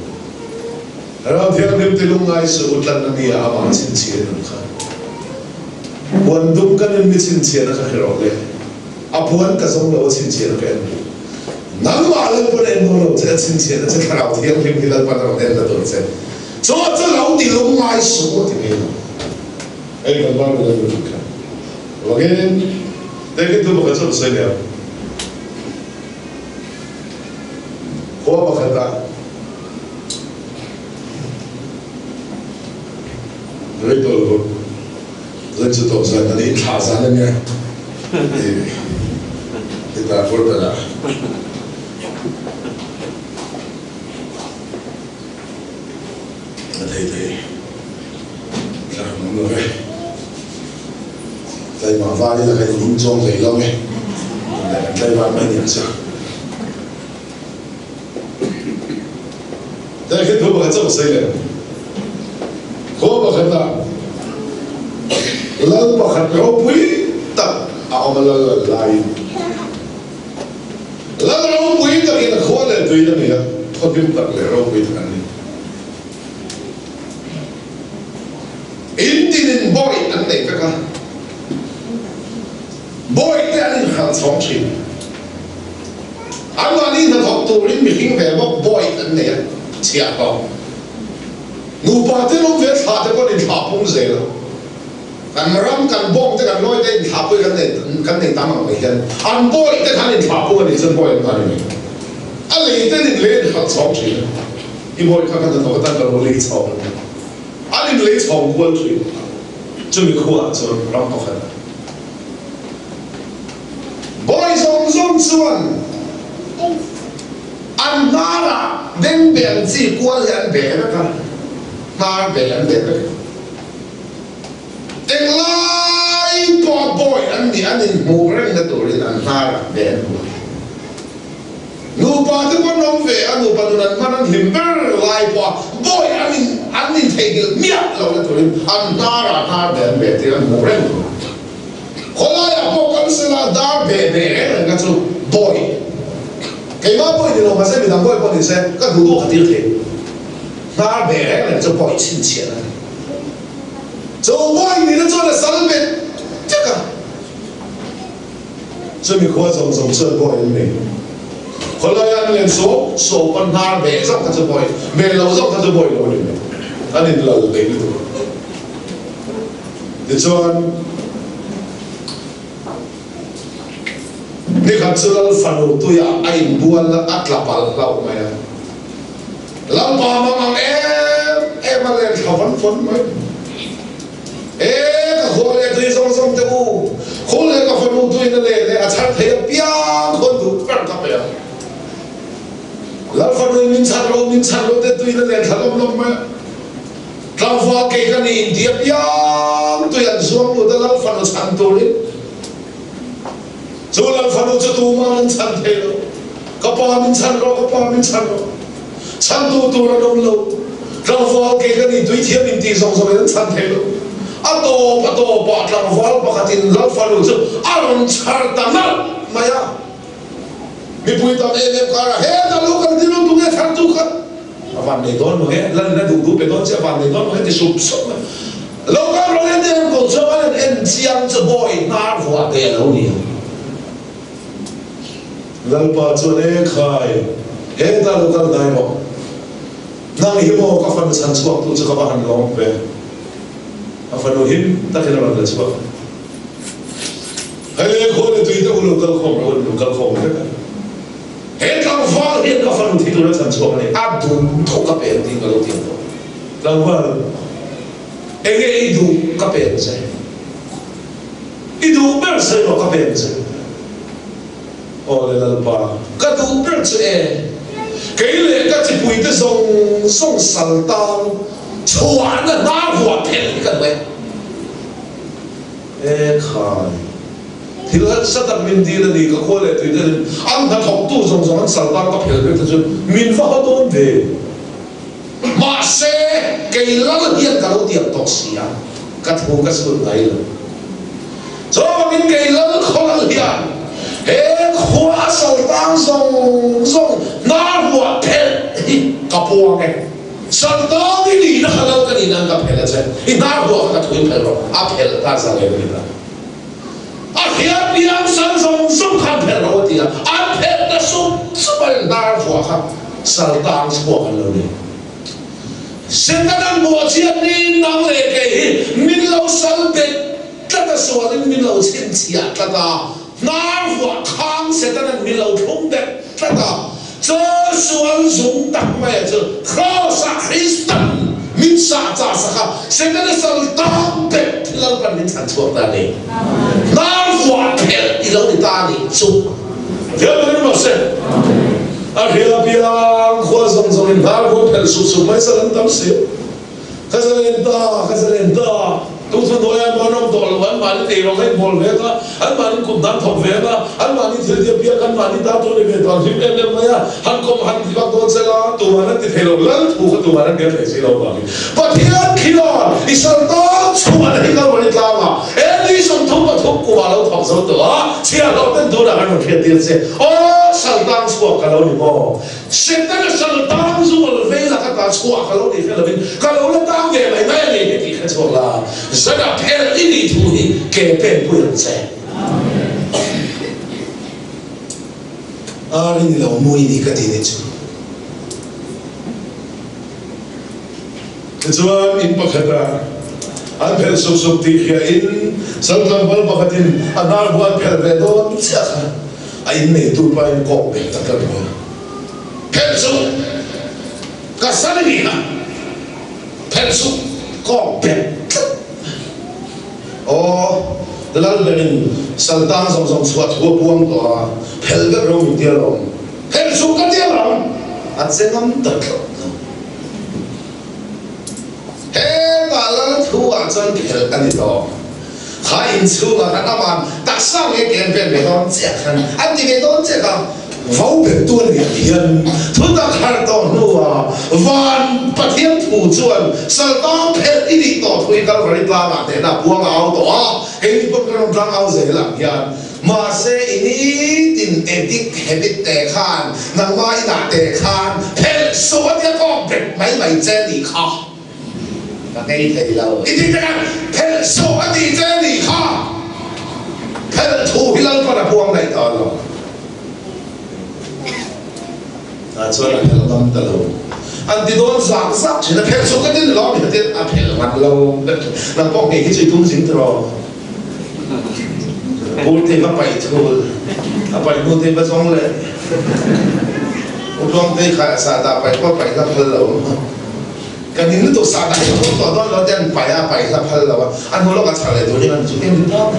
Ram Thianghlim ti lungngai suh u tlan a nia amah chhinchhiah nun kha. Puan dum kan in mi chhinchhiahna kha hre rawh le. A puan ka zawng lo a chhinchhiahna ka en duh. Nangmah Lalpan a en dawn lo che a chhinchhiahna che Thlarau Thianghlim hi Lalpan a rawn en la dawn che. Chu chu lo ti lungngai suh u a ti mai lo. Hei kan Bible a lut kha. Vangin David thu pakhat chu a sawi leh ang. Khua pakhatah Rei tawh lo zan chu tawp zan a ni thla zan a nia i ta fur ta la a thei thei thla awm lo ve tlaimah val ila kan in chawng hlei lo e kan tlaimah mai ni ang chu. Teh khi thu pakhat chauh sawi leh. Khaw pakhatah lal pakhat ropui tak a awm a, lal lal laiin lal ropui takin a khua leh tui a ni a, khaw hlim tak leh ropui tak an ni. In tinin bawih an nei vek a, bawih te an inhralh chhawng thin. Anmahni hnathawk turin mihring ve bawk bawi an nei a, chhiahhlawh. Nupa te lawm ve thlah te pawhin inthlah pung zel a. Kan ram, kan bawng te, kan lawi te inthlah pui kan nei kan nei tam ang mai hian an bawi te khan inthlah pung a nih chuan bawi an tan a ni. A lei ten in lei an hlat chhawng thin a, i bawi kha ka hnathawk atan ka lo lei chhawng a ni. An in lei chhawng kual thin. Chumi khuaah chuan ram pakhat a. Bawi zawng zawng chuan an hnarah bengbeh an chi kual hi an beh vek a, hnar beh an beh vek a. Englai pawh bawi an nih an inhmuh rengna turin an hnarah beh an hmu. Nupa te pawh an awm ve a, nupa nun an hman an hlim ber lai pawha bawi an in an intheihnghilh miah lohna turin an hnarah hnar beh an beh tir an hmuh reng tur. Khawlaiah pawh kal sela dar beh beh reng reng kha chu bawi keimah bawi ni lo mahse midang bawi pawh ni se ka duh duh ka tir thei. Hnar beh reng reng chu bawi chhinchhiah a ni. Chu bawi nihna chuan a sal bet vek a. Chumi khua zawng zawng chuan bawi an nei. Khawlaiah an len sawp sawp a, hnar beh zawk kha chu bawi, beh loh zawk kha chu bawi lo a ni mai. An inlal thei lutuk a. Tichuan, nikhat chu Lal fanu tuiah a inbual a, a tla palh hlauh mai a. Lalpa mang ang em em a len thla vawn vawn mai. E, ka khua leh tui zawng zawng te u, khu leh ka fanu tuiin a len e, a chhar thei apiang khawn duh ber ka pe ang. Lal fanuin min chhar lo, min chhar lo te tuiin a len thla lawm lawm mai a. Tlangval kei ka ni inti apiang tui an zuang lut a Lal fanu chhan turin. Chu Lal fanu chu tuman an chhan thei lo. Ka pa min chhan rawh, ka pa min chhan rawh. Chhantu tur an awm lo. Tlangval kei ka ni tui thiam inti zawng zawngin an chhan thei lo. A tawp a tawpah tlangval pakhatin Lal fanu chu a rawn chhar ta nalh mai a. Mipui tam em em karah, Hetah lo kal dil lutuk e chhantu kha. A van nei dawn maw he? Lan in a duh duh pe dawn che, a van nei dawn maw he? Ti sup sup mai. Lo kal rawh en en ko chuan an en chiang chu bawi hnar vuah te a lo ni ang. Lalpa chuan, E khai, hetah lo kal hnai maw? Nang hi maw ka fanu chhan chhuak tu chu ka va han lawm ve. A fanu him takin a rawn la chhuak. Hei le khaw le tui te u lo kal khawm rawh u, an lo kal khawm vek a. He tlangval hian ka fanu thi tura chhan chhuak a ni, a duh tho ka pen tiin ka lo ti ang tawh. Tlangval, enge i duh ka pen che? I duh ber sawi rawh ka pen che. Aw le Lalpa, ka duh ber chu e, kei leh ka chipuite zawng zawng sal tan chhuahna hnar huah phelh hi ka duh e. E khai. Thil harsa tak min dil a ni, ka khua leh tui te in an hnathawktu zawng zawng an sal tan ka phel vek te chu min va haw dawn ve. Mahse, kei lal hian ka lo tiam tawh si a, ka thu ka chhun ngai lo. Chuvangin kei lal khaw lal hian he khua a sal tang zawng zawng hnar huah phelh hi ka puang e. Sal tang i nihna kha lal ka nih nan ka phelh a che, i hnar huah kha ka thu in phelh rawh, a phelh ta zalen a ni ta. A hriat piang sal zawng zawng kha an phelh lo a ti a, an phelh ta sup sup a, hnar vuah kha sal tang chhuak an lo ni. Setana'n bawhchhiat niin nang leh kei hi min lo sal bet tlat a, sualin min lo chhinchhiah tlat a, hnar vuah khang Setana'n min lo thlung bet tlat a, Chu sual zung tak maia chu Kraws-ah Kristan min sah chah sak a, Setana sal tang bet Lalpan min chhan chhuak ta a ni. Hnar vuah phelh i lo ni ta a nih chu. Viau takin rawh se. A hria piang khua zawng zawngin hnar vuah phelh suh suh mai sal an tam si. Ka zalen ta, ka zalen ta. Tungthu hnuaiah an awm tawh lo, anmahni ei rawng a inbawl ve ang a, anmahni kut dan thawk ve ang a, anmahni thil tia piak, anmahni ta chu a ni ve tawh, an hlim em em mai a, han kawm han ti vak dawn se la, tuman an ti thei lo, lal thu kha tuman an biak thei si lo vangin Pathian khian i sal tan chhuah na hi Kalvari tlangah Eli 33 kumah lo thawk zo tawh a, chhiahhlawh ten tunah kan rawn hriat tir che, aw sal tang chhuak ka lo ni maw? Setana sal tang zual vei laka ta chhuah ka lo nih hre lovin ka lo la tang ve mai mai a ni hi tih hre chhuak la, zana phelh i nih thu hi ke pen pui ang che. Ar i ni lo, mu i ni ka ti ni chu. Tichuan in pakhatah an phelh sup sup tih hria in sal tlangval pakhatin a hnar bu an phelh ve dawn chiah kha a inneitu pa in kawk bel ta tlat mai a. Phelh suh! Ka sal i nih kha! Phelh suh! Kawk bel tlat mai. Aw, lal berin sal tang zawng zawng chhuah thu a puang tawh a, phelh vek ro min tia lawm. Phelh suh ka tia lawm! A che ngam ta tlat lo. Hetah lal thu ah chuan phelh a ni tawh. Kha inchhungah khan aman taksa nge ken vel ve dawn chiah khan an ti ve dawn chiah kha. Vo bettu a nih hian thutak har tawh hnuah van Pathian thu chuan saltang phelh i nih tawh thu hi Kalvari tlangah hnehna buang a au tawh a, keini pawh kan rawn tlang au zel ang hian. Mahse i nitin edik habit te khan nangmah inah te khan phelh suh a tia kawk bet mai mai che nih kha. Ka ngei thei lo. I ti tek a, phelh suh a ti che nih kha. Phelh thu hi Lalpan a puang daih ta lo. Tah chuan a phelh ngam ta lo. An ti dawn zak zak thin a, phelh suh ka ti ni lo mi khatin a phelh ngam lo. Nang pawh ngei hi chu i tum zing tiraw? Pur te va paih thul, a paih hnu te va zawng leh. Utluang te kha sahdah paih pawh paih hla phal lo. Ka ning lutuk sahdah hi ka thawn tawh dawn lo te an paih a, paih hla phal lo a, a hnu lawk a chhar leh tur hi an chu em ringawt.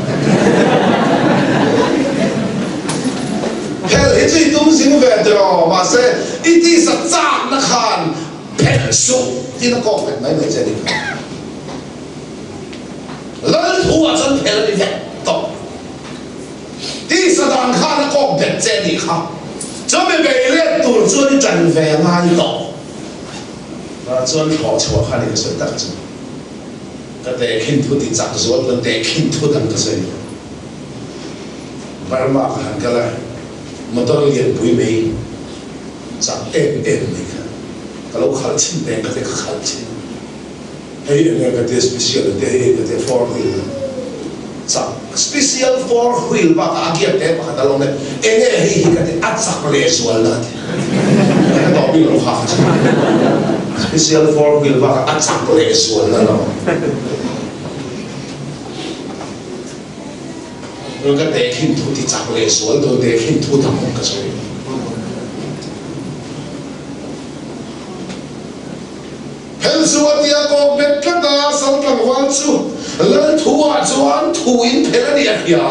Phelh hi chu i tum zing ve tiraw, mahse i tisa chakna khan phelh suh tiin a kawk vek mai mai che a ni kha. Lal thu ah chuan phelh a ni vek tawh. Tisa dan khan a kawk bet che a nih kha. Chumi bei let tur chuan i ṭan ve a ngai tawh. Tah chuan thawh chhuah kha ni ka sawi tak chu. Ka tehkhin thu ti chak zual ka tehkhin thu dang ka sawi lo. Burma ka han kal a, motor lianpui mai chak em em mai kha ka lo khalh chhin peng ka ti ka khalh chhin. Hei enge ka tia special a tia hei enge ka tia four wheel chak special four wheel bakah a gear te pakhat a lo awm e enge hei hi ka ti a chak leh zual na ti ka tawh bik lo kha kha special four wheel bakah a chak leh zual na lo ka tehkhin thu ti chak leh zual dawn tehkhin thu dang ka sawi. Hel chu a tia kawk bet tlat a, sal tlangval chu lal thu ah chuan thu in phelh a nih a hria.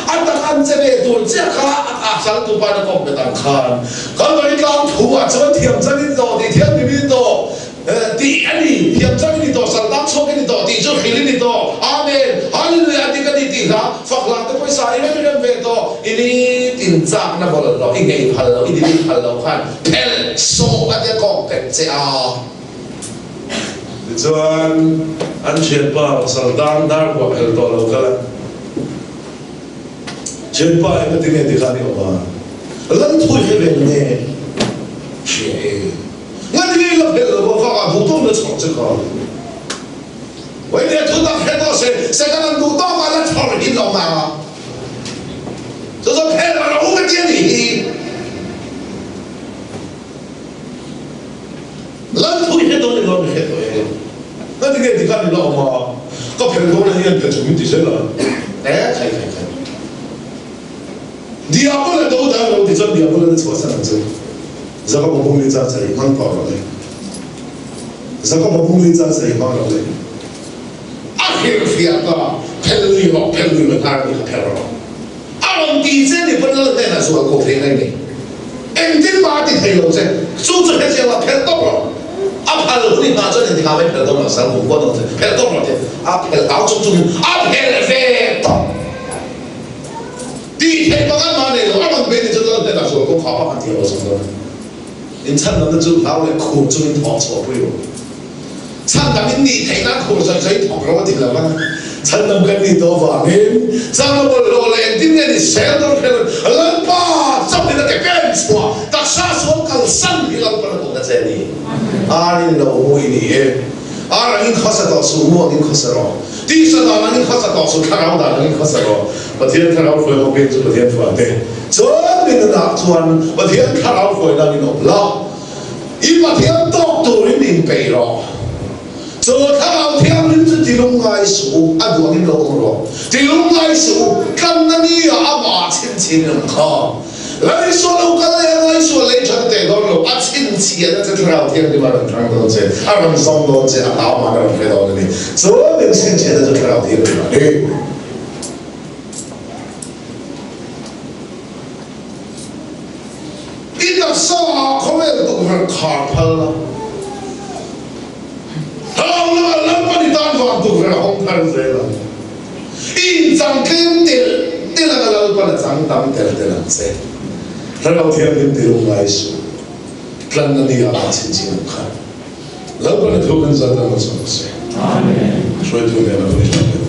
A tak an che ve tur chiah kha a sal tu pa in a kawk bet ang khan Kalvari tlang thu ah chuan thiam chang in tawh tih thiam hlim in tawh tih a ni, thiam chang in ni tawh, sal tang chhuak in ni tawh tih chu hrilh in ni tawh. Amen, Hallelujah a dik a ni tih hla fak hla te pawisa i rem rem ve tawh. I nitin chakna bawlhhlawh i ngei phal loh, i delete phal loh khan Phelh sawh a tia kawk pek che a. Tichuan an thianpa pasal dang dar kuah phelh tawh lo kal a, Thianpa eng ati nge tikhan i awm a? Lal thui hre ve nge hria e. Ngati nge i la phelh lo a vak ah duh tawk na chhawr che kha. Vawinia thu tak hre tawh se, second an duh tawk ah la chhawr hin awm a. Chu chu phelh a ro ka ti a nih hi. Lal thu i hre dawn ni lo mi hre tawh e. Ka ti nge ti khan i la awm a, ka phelh dawn a hian phelh chhung min ti zel a. E khai khai khai. Diabol a do dan lo ti chuan diabol a la chhuahsan ang che. Jakob a bung li char chei hmang tawh rawh le. Jakob a bung li char chei hmang rawh le. A hrilhfiah ta, Phelh lui rawh, phelh lui rawh, hnar a nih kha phelh rawh. A rawn ti che ni pawn lal hnenah zual ko thei ngai nei. Engtin mah a ti thei lo che. Chu chu hetiang lah phelh tawp rawh. A phal hun i hna chuan engtikah mai phelh dawn lo, sal kum kuat dawn che, phelh tawp rawh tia a phelh au chung chungin a phelh ve tawp. Tih theih pakhat mah a nei lo, a rawn bei ni chuan lal hnenah zual ko kha pakhat hi a lo zawng dawn a. Inchhanna chu hlau leh khur chungin thawk chhuah pui rawh. Chhandam in nih theih nan khur zawi zawi thawk ro a ti lo a. Chhandam kan nih tawh avangin changna bawlhhlawh leh engtin nge ni sel dawn hre lo Lalpa chauhin a ke pen chhuah taksa sual kalsan hi Lalpan a kawhna che a ni. Ar in lo mu i ni e. Ar angin khawsa tawh suh, mu angin khawsa rawh. Tisa dan angin khawsa tawh suh, thlarau dan angin khawsa rawh. Pathian thlarau hruai ho peng chu Pathian fate. Chuan mi nunah chuan Pathian thlarau hruaina in awm la, i Pathian tawk turin inpeih rawh. Chu thlarau thianghlim chu ti lungngai suh u, a duangin lo awm rawh. Ti lungngai suh u, tlanna ni ah amah chhinchhin ang kha. Laisual lo kal leh a ngaisual lei tha te teh dawn lo, a chhinchhiahna che thlarau thianghlim a rawn thlang dawn che, a rawn zawng dawn che, a hlau man a rawn hre dawn a ni. Chuan in chhinchhiahna chu thlarau thianghlim a ni. I taksa ah khawvel tukverh khar phal la. Hlau la Lalpan i tan vang tukverh a hawng thar zel ang. I inchang tlem telh telh anga Lalpan a chang tam telh telh ang che. Thlarau Thianghlim ti lung ngai suh. Tlanna ni ah a chhinchhin ang kha. Lalpan a thu kan zat ang a chawm se. Hruaitu nen a hun i hlan leh.